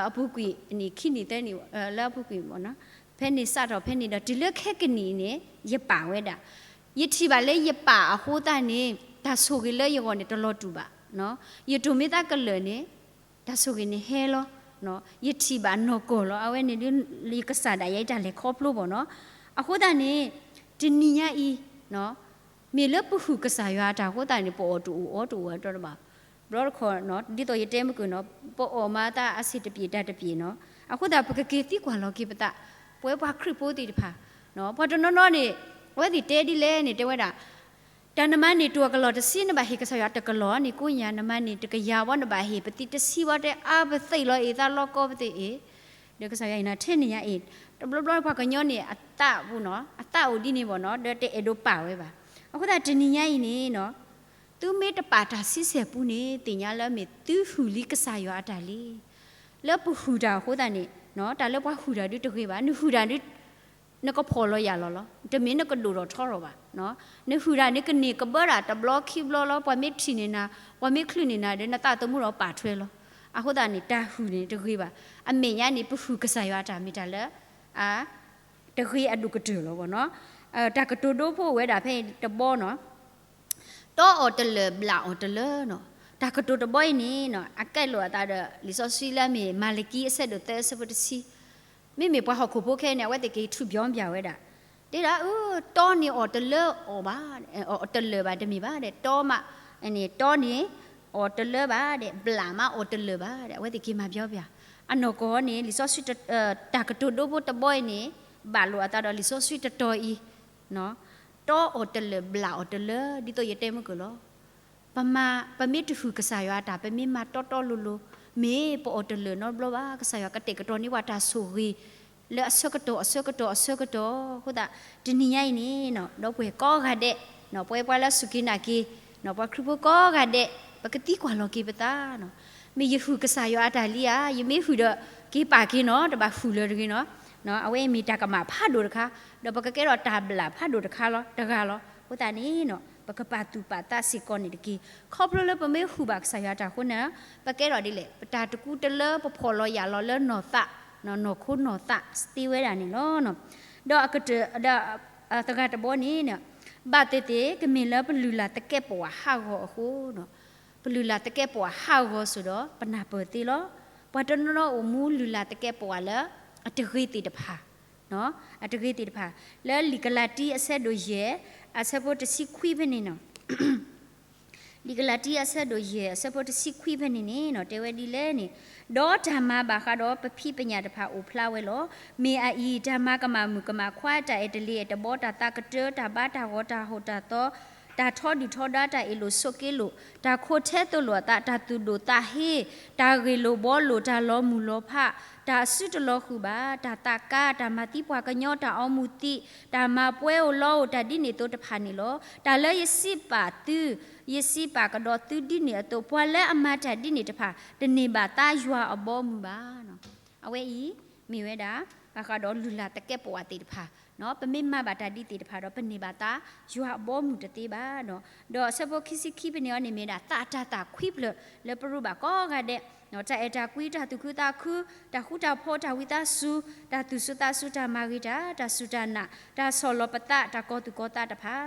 အပူၤကွံာ်န့ၣ် ခံနံၣ်သၢနံၣ် လၢအပူၤကွံာ်မ့ၢ်နီၤ, ဖဲန့ၣ်စးထီၣ်ဖဲန့ၣ်ဒီး တုၤလၢခဲကနံၣ်အံၤန့ၣ် ယပာ်ဝဲဒၣ်, ယထံၣ်ဘၣ်လၢယပာ်အဃိသတးန့ၣ် တၢ်ဆိၣ်ဂ့ၤလၢယဂီၢ်န့ၣ် တလီၤတူာ်ဘၣ်, ယတိၢ်မ့ၢ်သးကလၢာ်န့ၣ် တၢ်ဆိၣ်ဂ့ၤန့ၣ်ဟဲလီၤ, ယထံၣ်ဘၣ်နီၢ်ကီၢ်လီၤ. အဝဲန့ၣ်ဒ် ယကစၢ်ဒၣ်ယဲအတၢ်လဲၤခီဖျိဘၣ်နီၤ. အဃိသတးန့ၣ် တနံၤညါအံၤ မ့ၢ်လၢပဟုၣ်ကစၢ်ယွၤအတၢ်အဃိသတးန့ၣ် ပအီၣ်တအိၣ်အီတအိၣ်အတီတဘၣ်, ဘျီတခီၣ် ဒ်သိးယတဲမုၢ်ကၢၢ်နီၤ ပအီၣ်မၤသးအဆ့ၣ်တပျ့ၤတၢ်တပျ့ၤနီၤ. အဃိသတး ပကက့ၤသံကွၢ်လီၤက့ၤပသး, ပဝဲပှၤခရံာ်ဖိသ့ၣ်တဖၣ်, ပှၤတနီၤနီၤန့ၣ် အဝဲသ့ၣ်တဲဒ်လဲၣ်န့ၣ် တဲဝဲဒၣ် တၢ်နမၤန့ၢ်တိၢ်အကလီၢ်တဆံ နဘၣ်ဟ့ၣ်ကစၢ်ယွၤတကလီၢ်န့ၣ် ကိးညါ နမၤန့ၢ်တကယၤဝဲ နဘၣ်ဟ့ၣ်ပသံတဆံဝဲ တဲအါပသ့ၣ်လီၤ အ့ၣ်သးလီကီပသ့ၣ်အ့ၣ်, ဒီးကစၢ်ယွၤအံၤနၤထဲန့ၣ်ညါအံၤ, တဘျီဘျီပှၤကညီန့ၣ် အသးပူၤနီၤ အသးအိၣ်ဒ်န့ၣ်ဘၣ်နီၤ ဒီးတအဲၣ်ဒိးပာ်ဝဲဘၣ်. အဃိသတးတနံၤညါအံၤန့ၣ်နီၤ သုမ့ၢ်တပာ်တၢ်ဆံဆဲၣ်ပူန့ၣ် သ့ၣ်ညါလၢမ့ၢ်သုဟုၣ်လံကစၢ်ယွၤအတၢ်လံ. လၢပဟုၣ်တၢ်အဃိသတးန့ၣ် တၢ်လၢပှၤဟုၣ်တၢ်ဒုးတဂ့ၤဘၣ်, နဟုၣ်တၢ်ဒုး နကဖှီၣ်လီၤယာ်လီၤလီၤ, တမ့ၢ်နကဒိၣ်ထီၣ်ထီထီၣ်ဘၣ်. နဟုၣ်တၢ်န့ၣ် ကန့ၢ်ကဘၢတၢ်တဘျီခံဘျီလီၤ, ပှၤမ့ၢ်ထံၣ်န့ၢ်နၤ ပှၤမ့ၢ်ချုးန့ၢ်နၤဒီး နသးသမူဒီးပာ်ထွဲလီၤ. အဃိသတးန့ၣ် တၢ်ဟုၣ်န့ၣ်တဂ့ၤဘၣ်. အမဲာ်ညါန့ၣ် ပဟုၣ်ကစၢ်ယွၤအတၢ်မ့ၢ်တၢ်လၢ အ တဂ့ၤအဒိၣ်ကတၢၢ်လီၤဘၣ်နီၤ. တၢ်ကတိၤဒိဖိအိၣ်ဝဲဒၣ်ဖဲအံၤတဘီနီၤ, တီအီၤတလၢာ်ဘျးအီၤတလၢနီၤ. တၢ်ကတိၤတဘီအံၤန့ၣ်နီၤ အကဲလိာ်အသးဒီး လံာ်စီဆှံလၢအမ့ၢ်မၤလကံအဆၢဒိၣ်သၢအဆၢဖိတဆံ, မ့မ့ၢ်ပှၤဟီၣ်ခိၣ်ဖိခဲအံၤန့ၣ် အဝဲသ့ၣ်က့ၤထူးပျီပျီဝဲဒၣ်, တဲဒၣ်အၢ တီန့ၣ်အီၤတလၢအီၤဘၣ်, အီၤတလၢာ်ဘၣ်တမ့ၢ်ဘၣ်, တီမး တီန့ၣ် အီၤတလၢဘၣ်ဒီး ဘျးမးအီၤတလၢာ်ဘၣ်ဒီး အဝဲသ့ၣ်က့ၤမၤပျီပျီ. အနီၢ်ကီၢ်န့ၣ် လံာ်စီဆှံ တၢ်ကတိၤဒိဖိတဘီအံၤန့ၣ် ဘၣ်လိာ်အသးဒီးလံာ်စီဆှံတတီၤအံၤ, တီအီၤတလၢာ်ဘျးအီၤတလၢာ် ဒ်သိးယတဲမုၢ်ကၢၢ်လီၤ. ပမၤ ပမ့ၢ်တဟုၣ်ကစၢ်ယွၤအတၢ် ပမ့ၢ်မၤတီတီလိၤလိၤ မ့ၢ်ပအီၤတလၢာ်နီတဘျီဘၣ်. ကစၢ်ယွၤကတဲာ်ကတီၤန့ၢ်ပှၤတၢ်ဆိၣ်ဂ့ၤ လၢအဆၢကတီၢ်အဆၢကတီၢ်အဆၢကတီၢ်. အဃိသတး တနံၤညါအံၤန့ၣ် ဒီပုၢ်ဝဲၢ်ကိးဂၤဒဲး ပဝဲပှၤလၢအစူၢ်က့ၤနာ်က့ၤ ပှၤခရံာ်ဖိကိးဂၤဒဲး ပကသံကွၢ်လီၤက့ၤပသး, မ့ၢ်ယဟုၣ်ကစၢ်ယွၤအတၢ်လံဧါ, ယမ့ၢ်ဟုၣ်ဒီးက့ၤပာ်က့ၤနီၤ တဘၣ်ဟုၣ်လၢၤတဂ့ၤနီၤ. အဝဲအံၤမ့ၢ်တၢ်ကမၣ်ဖးဒိၣ်တခါ, ဒီးပကကဲထီၣ်တၢ်ဘျၣ်ဖးဒိၣ်တခါလီၤ တဂၤလီၤ. အဃိသတးန့ၣ် ပကပာ်သူၣ်ပာ်သးစ့ၢ်ကီးန့ၣ်တက့ၢ်. ခီဖျိလၢပမ့ၢ်ဟုၣ်ဘၣ်ကစၢ်ယွၤအတၢ်အဃိန့ၣ် ပကဲထီၣ်ဒ်လဲၣ်, ပတၢ်တကူတလၢပဖှီၣ်လီၤယာ်လီၤလၢနီၢ်သး, နီၢ်ခိနီၢ်သးသ့ဝဲဒၣ်န့ၣ်လီၤ. ဒီးအကတၢၢ် ဒီးသဂၤတဘီန့ၣ် ဘၣ်သ့ၣ်သ့ၣ် ကမ့ၢ်လၢပလုၢ်လၢ်သကဲးပဝးဟးဂီၤအဃိ, ပလုၢ်လၢ်သကဲးပဝးဟးဂီၤစ့ၢ်ဒီး ပနၢ်ပၢၢ်သ့လီၤ. ပှၤတနီၤနီၤအိၣ်မူလုၢ်လၢ်သကဲးပဝးလၢ အတဂ့ၤသ့ၣ်တဖၣ် အတဂ့ၤသ့ၣ်တဖၣ် လၢလံာ်ကလၤတံအဆၢဒိၣ်ယဲၢ် အဆၢဖိတဆံခွံဖဲန့ၣ်နီၤ. လံာ်ကလၤတံအဆၢဒိၣ်ယဲၢ် အဆၢဖိတဆံခွံဖဲန့ၣ်န့ၣ် တဲဝဲဒ်လဲၣ်န့ၣ်, ဒီးတၢ်မၤဘၣ်ဃးဒီးပဖံးပညၣ်တဖၣ်အိၣ်ဖျါဝဲလီၤ. မ့ၢ်အအံၤ တၢ်မၤကမၣ်မုၣ်ကမၣ်ခွါ, တၢ်အဲၣ်တလ့ၤအဲၣ်တဘီ, တၢ်သးကတၢၢ်, တၢ်ဘါတၢ်ဂီၤတၢ်ဟီၣ်တၢ်သီ, တၢ်ထီဒုၣ်ထီဒါ, တၢ်အ့ၣ်လိာ်ဆိးက့လိာ်, တၢ်ခိးထဲသိးလိာ်အသး, တၢ်သူၣ်ဒိၣ်သးဟ့, တၢ်ဂ့ၢ်လိာ်ဘှီလိာ်, တၢ်လီၤမုၢ်လီၤဖး, တၢ်အစုတလီၤဃုာ်ဘၣ်, တၢ်သးကါ, တၢ်မၤသံပှၤကညီ, တၢ်အီမူၤသံး, တၢ်မၤပှဲၤအိၣ်လီၤအိၣ်တၢ်ဒ်န့ၣ်အသိးတဖၣ်န့ၣ်လီၤ. တၢ်လၢယစံးပာ်သု, ယစံးပာ်ကဒီးသုဒ်န့ၣ်အသိး, ပှၤလၢအမၤတၢ်ဒ်န့ၣ်တဖၣ် တန့ၢ်ဘၣ်သါယွၤအဘီအမုၢ်ဘၣ်. အဝဲအံၤ မ့ၢ်ဝဲဒၣ် ဘၣ်ဃးဒီးလုၢ်လၢ်သကဲးပဝးသ့ၣ်တဖၣ်, ပမ့ၢ်မၤဘၣ်တၢ်ဒ်သ့ၣ်တဖၣ်ဒီး ပန့ၢ်ဘၣ်သါယွၤအဘီအမုၢ်တသ့ဘၣ်. ဒီးအဆၢဖိခံဆံခံဖဲန့ၣ်အံၤန့ၣ် မ့ၢ်ဒၣ်သးအတၤသၣ်ခွံဖျၢၣ်လၢပရူးဘၣ်ကိးဂၤဒဲး, တၢ်အဲၣ်တၢ်ကွံ, တၢ်သူၣ်ခုသးခု, တၢ်ဃူတၢ်ဖိး, တၢ်ဝံသးစူၤ, တၢ်သူၣ်စူၤသးစူၤ, တၢ်မၤဂ့ၤတၢ်, တၢ်စူၢ်တၢ်နာ်, တၢ်ဆီၣ်လီၤပသး, တၢ်ကီၤသူၣ်ကီၤသးတဖၣ်,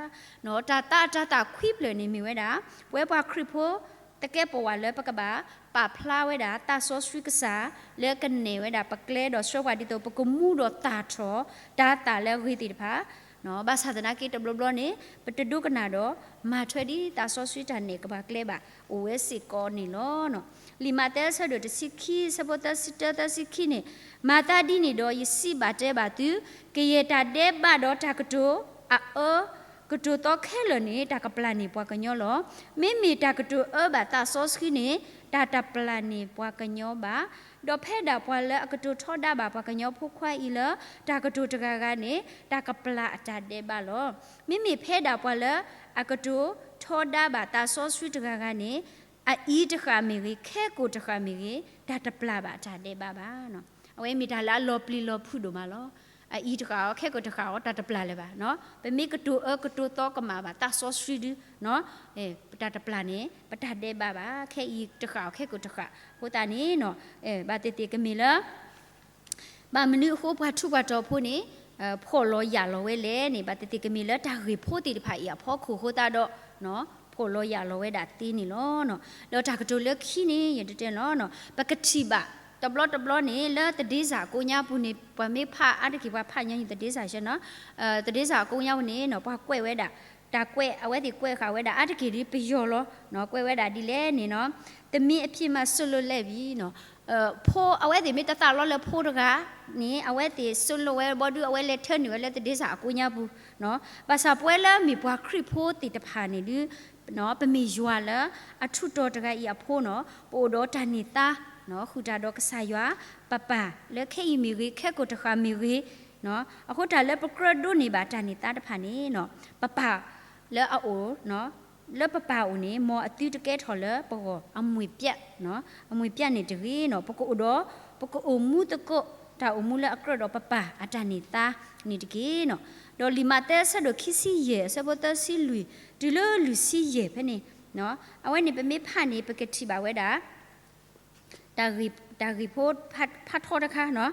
တၢ်သးအတၤသၣ်ခွံဖျၢၣ်န့ၣ်မ့ၢ်ဝဲဒၣ် ပဝဲပှၤခရံာ်ဖိ သကဲးပဝးလၢပကဘၣ်ပာ်ဖျါဝဲဒၣ် သးစီဆှံကစၢ် လၢကနဲၣ်ဝဲဒၣ်ပကျဲဒီးဆှၢပှၤဒ်သိး ပကမူဒီးသၣ်ထီၣ်တၤသၣ်လၢအဂ့ၤသ့ၣ်တဖၣ်, ဘၣ်ဆၣ်သနာ်က့တဘျီဘျီန့ၣ် ပတဒိကနၣ်ဒီး မၤထွဲဒ်သးစီဆှံတၢ်နဲၣ်ကပၤကျဲဘၣ် အိၣ်ဝဲစ့ၢ်ကီးန့ၣ်လီၤ. လံာ်မးသဲအဆၢဒိၣ်တဆံခံ အဆၢဖိသၢဆံတၢ သၢဆံခံန့ၣ်, မၤသးဒ်န့ၣ်ဒီး ယစံးဘၣ်တဲဘၣ်သု, ကယဲၢ်တၢ်ဒဲးဘးဒီးတၢ်ကတိၤအအၢ ကတိၤသီခဲလၢာ်န့ၣ် တၢ်ကပျၢ်န့ၢ်ပှၤကညီလီၤ. မ့မ့ၢ်တၢ်ကတိၤအၢဘၣ်သးစီဆှံန့ၣ် တၢ်တပျၢ်န့ၢ်ပှၤကညီဘၣ်. ဒီးဖဲဒၣ်ပှၤလၢအကတိၤထီဒါဘၣ်ပှၤကညီဖိခွါအံၤလၢ တၢ်ကတိၤတဂၤဂၤန့ၣ် တၢ်ကပျၢ်အတၢ်ဒဲးဘးလီၤ. မ့မ့ၢ်ဖဲဒၣ်ပှၤလၢအကတိၤထီဒါဘၣ်သးစီဆှံတဂၤဂၤန့ၣ် အအံၤတဃၣ်မ့ၢ်ဂ့ၤ, ခဲကိာ်တဃၣ်မ့ၢ်ဂ့ၤ, တၢ်တပျၢ်ဘၣ်အတၢ်ဒဲးဘးဘၣ်. အဝဲမ့ၢ်တၢ်လၢအလီၤပျံၤလီၤဖုးဒိၣ်မးလီၤ. အအံၤတဃၣ်အီၤ ခဲကိာ်တဃၣ်အီၤ တၢ်တပျၢ်လၢၤဘၣ်. ပမ့ၢ်ကတိၤအၢကတိၤသီကမၣ်ဘၣ်သးစီဆှံဒု ပတၢ်တပျၢ်န့ၣ် ပတၢ်ဒဲးဘးဘၣ်. ခဲအံၤတဃၣ်အီၤ ခဲကိာ်တဃၣ်အဃိသတးန့ၣ် ဘၣ်သ့ၣ်သ့ၣ်ကမ့ၢ်လၢ ဘၣ်မနုၤအဃိပှၤထူးပှၤတီၤဖိန့ၣ် ဖှီၣ်လီၤယာ်လီၤဝဲလဲၣ်န့ၣ် ဘၣ်သ့ၣ်သ့ၣ်ကမ့ၢ်လၢတၢ်ဂ့ၢ်ဖိသ့ၣ်တဖၣ်အံၤအဖီခိၣ်အဃိသတးဒီး ဖှီၣ်လီၤယာ်လီၤဝဲဒၣ်သ့န့ၣ်လီၤ. ဒီးတၢ်ကတိၤလၢခံန့ၣ် ယတတဲလီၤ ပကထံၣ်ဘၣ် တဘျီတဘျီန့ၣ် လၢသဒ့စၢ်အကိးညါပူၤန့ၣ် ပှၤမ့ၢ်ဖးအါတက့ၢ် ပှၤဖးညီနုၢ်သဒ့စၢ်ဆၢနီၤ သဒ့စၢ်အကိးညါပူၤန့ၣ် ပှၤကွဲးဝဲဒၣ် တၢ်ကွဲး အဝဲသ့ၣ်ကွဲးဃာ်ဝဲဒၣ်အါတက့ၢ်ဒ်ပယီၤလီၤ. ကွဲးဝဲဒၣ်ဒ်လဲၣ်န့ၣ်နီၤ သမီးအဖြစ်မှစွန့်လွှတ်လိုက်ပြီနီၤ ဖိ အဝဲသ့ၣ်မ့ၢ်တသးလီလၢဖိတဂၤန့ၣ် အဝဲသ့ၣ် စွန့်လွှတ် ဝဲဘီဒုး အဝဲလဲၤထၢနုာ်ဝဲလၢသဒ့စၢ်အကိးညါပူၤ ဘၣ်ဆၣ်ပဝဲလၢမ့ၢ်ပှၤခရံာ်ဖိသ့ၣ်တဖၣ်န့ၣ်ဒုး ပမ့ၢ်ယွၤလၢအထူးတီၤတဂၤအံၤအဖိနီၤ ပအိၣ်ဒီးတၢ်န့ၢ်သါ ဃုာ်တၢ်ဒီးကစၢ်ယွၤ ပပၢ်လၢခဲအံၤမ့ၢ်ဂ့ၤ ခဲကိာ်တဃၣ်မ့ၢ်ဂ့ၤ အဃိတၢ်လၢပကြၢးဒိးန့ၢ်ဘၣ်တၢ်န့ၢ်သါတဖၣ်န့ၣ် ပပၢ်လၢအအိၣ် လၢပပၢ်အအိၣ်န့ၣ် မ်အသုတကဲထီၣ်လၢပဂီၢ် အမှောင်ပြား အမှောင်ပြားန့ၣ်တဂ့ၤနီၤ ပကအိၣ်ဒီး ပကအိၣ်မူသကိး တၢ်အိၣ်မူလၢအကြၢးဒီးပပၢ်အတၢ်န့ၢ်သါန့ၣ်တက့ၢ်နီၤ. ဒီးလံာ်မးသဲအဆၢဒိၣ်ခံဆံယဲၢ် အဆၢဖိသၢဆံလွံၢ် တုၤလၢလွံၢ်ဆံယဲၢ်ဖဲန့ၣ် အဝဲန့ၣ်ပမ့ၢ်ဖးန့ၣ် ပကထံၣ်ဘၣ်ဝဲဒၣ် တၢ်ဂ့ၢ်ဖိဖးထီတခါနီၤ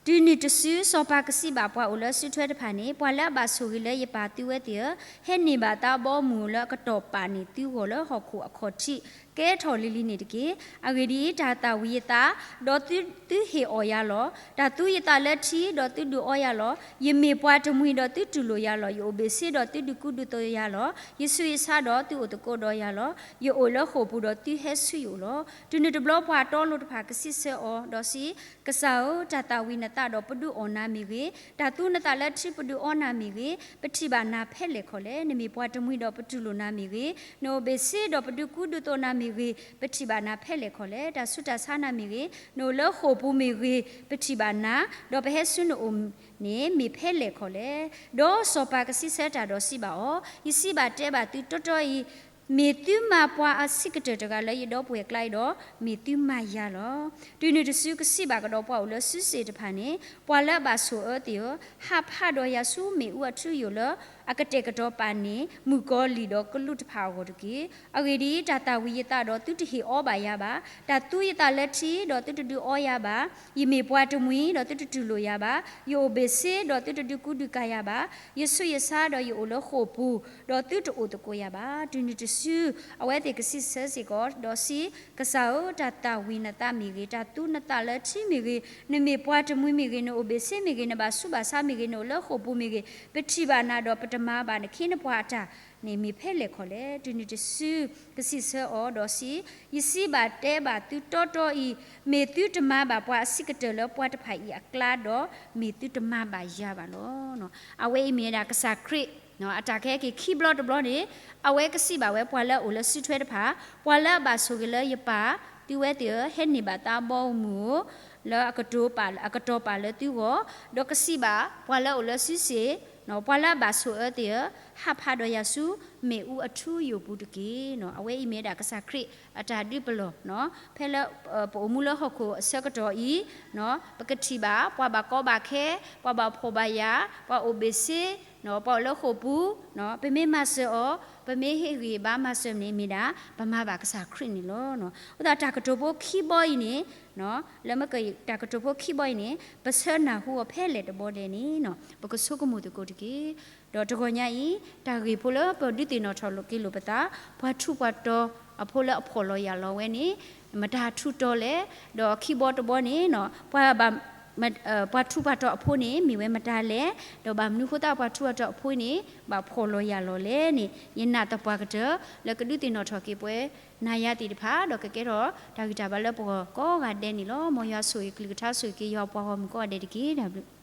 တုၤနုၤတစု စီၤပၤကစံးဘၣ်ပှၤအိၣ်လၢစုထွဲတဖၣ်န့ၣ် ပှၤလၢအဘၣ်ဆိၣ်ဂ့ၤလၢယပၢ်သုဝဲသ့ၣ်ဧၢ, ဟဲန့ၢ်ဘၣ်သးဘီမုၢ်ဧိၤလၢအကတီၢ်ပာ်န့ၢ်သုဂီၢ်လၢဟီၣ်ခိၣ်အခီၣ်ထံး ကဲထီၣ်လံၤလံၤန့ၣ်တက့ၢ်. အဂ့ၢ်ဒ်အံၤ, တၢ်သၣ်ဝံၤယသး, ဒီးသုဟ့ၣ်အီၣ်ယၤလီၤ. တၢ်သူယသးလၢထံ, ဒီးသုဒုးအီယၤလီၤ. ယမ့ၢ်ပှၤတမှံၤ, ဒီးသုတူၢ်လိာ်ယၤလီၤ. ယအိၣ်ဘ့ၣ်ဆ့, ဒီးသုဒုးကူဒုးသိးယၤလီၤ. ယဆူးယဆါ, ဒီးသုအိၣ်သကိးဒီးယၤလီၤ. ယအိၣ်လၢဃိာ်ပူၤ, ဒီးသုဟဲဆူယအိၣ်လီၤ. တုၤနုၤတဘျီပှၤတီလိၤတဖၣ်ကစံးဆၢအီၤ, ဒီးစံး, ကစၢ်ဧၢ, တၢ်သၣ်ဝံၤနသးဒီးပဒုးအီၣ်နၤမ့ၢ်ဂ့ၤ, တၢ်သူနသးလၢထံပဒုးအီနၤမ့ၢ်ဂ့ၤ, ပထံၣ်ဘၣ်နၤဖဲလဲၣ်ခီလဲၣ်. နမ့ၢ်ပှၤတမှံၤဒီးပတူၢ်လိာ်နၤမ့ၢ်ဂ့ၤ, နအိၣ်ဘ့ၣ်ဆ့ဒီးပဒုးကူဒုးသိးနၤမ့ၢ်ဂ့ၤ, ပထံၣ်ဘၣ်နၤဖဲလဲၣ်ခီလဲၣ်. တၢ်ဆူးတၢ်ဆါနၤမ့ၢ်ဂ့ၤ, နအိၣ်လၢဃိာ်ပူၤမ့ၢ်ဂ့ၤ, ပထံၣ်ဘၣ်နၤ, ဒီးပဟဲဆူနအိၣ်န့ၣ်မ့ၢ်ဖဲလဲၣ်ခီလဲၣ်. ဒီးစီၤပၤကစံးဆၢတၢ်ဒီးစံးဘၣ်အီၤ, ယစံးဘၣ်တဲဘၣ်သုတီတီအံၤ, မ့ၢ်သုမၤပှၤအဆံးကတၢၢ်တဂၤလၢယဒီပုၢ်ဝဲၢ်ကျါအံၤဒီး, မ့ၢ်သုမၤယၤလီၤ. တုၤနုၤတစုကစံးဘၣ်ကဒီးပှၤအိၣ်လၢစုစ့ၣ်တဖၣ်န့ၣ်, ပှၤလၢအဘၣ်ဆိၣ်အၢသ့ၣ်ဧၢ, ဟးဖးဒီးယၤဆူမ့ၣ်အူအထူအယိာ်လၢ အကတဲာ်ကတီၤပာ်န့ၢ် မုၣ်ကီၤလံၢ်ဒီးကလူးတဖၣ်အဂီၢ်တက့ၢ်. အဂ့ၢ်ဒ်အံၤ, တၢ်သၣ်ဝံၤယသးဒီးသုတဟ့ၣ်အီဘၣ်ယၤဘၣ်. တၢ်သူယသးလၢထံဒီးသုတဒုးအီယၤဘၣ်. ယမ့ၢ်ပှၤတမှံၤ, ဒီးသုတတူၢ်လိာ်ယၤဘၣ်. ယအိၣ်ဘ့ၣ်ဆ့, ဒီးသုတဒုးကူဒုးကၤယၤဘၣ်. ယဆူးယဆါ, ဒီးယအိၣ်လၢဃိာ်ပူၤ, ဒီးသုတအိၣ်သကိးယၤဘၣ်. တုၤနုၤတစု, အဝဲသ့ၣ်ကစံးဆၢစ့ၢ်ကီး, ဒီးစံး, ကစၢ်ဧၢ, တၢ်သၣ်ဝံၤနသးမ့ၢ်ဂ့ၤ, တၢ်သူနသးလၢထံမ့ၢ်ဂ့ၤ, နမ့ၢ်ပှၤတမှံၤမ့ၢ်ဂ့ၤ, နအိၣ်ဘ့ၣ်ဆ့မ့ၢ်ဂ့ၤ, နဘၣ်ဆူးဘၣ်ဆါမ့ၢ်ဂ့ၤ, နအိၣ်လၢဃိာ်ပူၤမ့ၢ်ဂ့ၤ, ပထံၣ်ဘၣ်နၤဒီးပတမၤဘၣ်နခ့နပှၤအတၢ်န့ၣ်မ့ၢ်ဖဲလဲၣ်ခီလဲၣ်. တုၤနုၤတစုကစံးဆၢအီၤ, ဒီးစံး, ယစံးဘၣ်တဲဘၣ်သုတီတီအံၤ, မ့ၢ်သုတမၤဘၣ်ပှၤအဆံးကတၢၢ်လၢပှၤတဖၣ်အံၤအကျါဒီး, မ့ၢ်သုတမၤဘၣ်ယၤဘၣ်လီၤ. အဝဲအံၤမ့ၢ်ဝဲဒၣ်ကစၢ်ခရံာ် အတၢ်ကဟဲက့ၤခံဘျီတဘျီန့ၣ်, အဝဲကစံးဘၣ်ဝဲပှၤလၢအအိၣ်လၢစုထွဲတဖၣ်, ပှၤလၢအဘၣ်ဆိၣ်ဂ့ၤလၢယပၢ်, သုဝဲသ့ၣ်ဧၢ, ဟဲန့ၢ်ဘၣ်သးဘီမုၢ်ဧိၤ, လၢအကတီၤပာ်လၢသုဂီၢ်, ဒီးကစံးဘၣ်ပှၤလၢအအိၣ်လၢစုစ့ၣ်, ပှၤလၢအဘၣ်ဆိၣ်အၢသ့ၣ်ဧၢ, ဟးဖးဒီးယၤဆူမ့ၣ်အူအထူအယိာ်ပူၤတက့ၢ်. အဝဲအံၤမ့ၢ်ဝဲဒၣ်ကစၢ်ခရံာ်အတၢ်ဒုးပလီၢ်, ဖဲလၢပအိၣ်မူလၢဟီၣ်ခိၣ်အဆၢကတီၢ်အံၤ, ပကထံၣ်ဘၣ် ပှၤဘၣ်ကီဘၣ်ခဲ, ပှၤဘၣ်ဖှီၣ်ဘၣ်ယာ်, ပှၤအိၣ်ဘ့ၣ်ဆ့, ပှၤအိၣ်လၢဃိာ်ပူၤ, ပမ့ၢ်မၤစၢၤအီၤ, ပမ့ၢ်ဟ့ၣ်ဂံၢ်ဘါမၤစၢၤန့ၣ်မ့ၢ်ဒၣ် ပမၤဘၣ်ကစၢ်ခရံာ်န့ၣ်လီၤ. အဃိသတးတၢ်ကတိၤဖိခံဘီအံၤန့ၣ်, လၢမ့ၢ်ကတၢ်ကတိၤဖိခံဘီအံၤန့ၣ် ပဆၢနၢ်ဟူအီၤဖဲလဲၣ်တဘီလဲၣ်န့ၣ်, ပကဆိကမိၣ်သကိးတက့ၢ်. ဒီးတဂီၤညါအံၤ, တၢ်ဂ့ၢ်ဖိလၢပဒုးသ့ၣ်နီၣ်ထီၣ်လိာ်က့ၤလိာ်ပသး, ပှၤထူးပှၤတီၤအဖိလၢအဖှီၣ်လီၤယာ်လီၤဝဲန့ၣ်, မတၤထူးတီၤလဲၣ်, ဒီးခံဘီတဘီန့ၣ်, ပှၤဘၣ် ပှၤထူးပှၤတီၤအဖိန့ၣ် မ့ၢ်ဝဲမတၤလဲၣ်, ဒီးဘၣ်မနုၤဃိသတးပှၤထူးပှၤတီၤအဖိန့ၣ် ဘၣ်ဖှီၣ်လီၤယာ်လီၤလဲၣ်န့ၣ် ယနာ်သပှၢ်ကတၢၢ် လၢကဒုးသ့ၣ်နီၣ်ထီၣ်က့ၤပှၤ နၤယၤသ့ၣ်တဖၣ် ဒီးကကဲထီၣ်တၢ်ဂံၢ်တၢ်ဘါလၢပဂီၢ်ကိးဂၤဒဲးန့ၣ်လီၤ. မ်ယွၤဆိၣ်ဂ့ၤကလုၢ်ကထါ ဆိၣ်ဂ့ၤက့ၤယွၤပှၤဂီၢ်မုၢ်ကိးဂၤဒဲးတက့ၢ်. တၢ်ဘျုး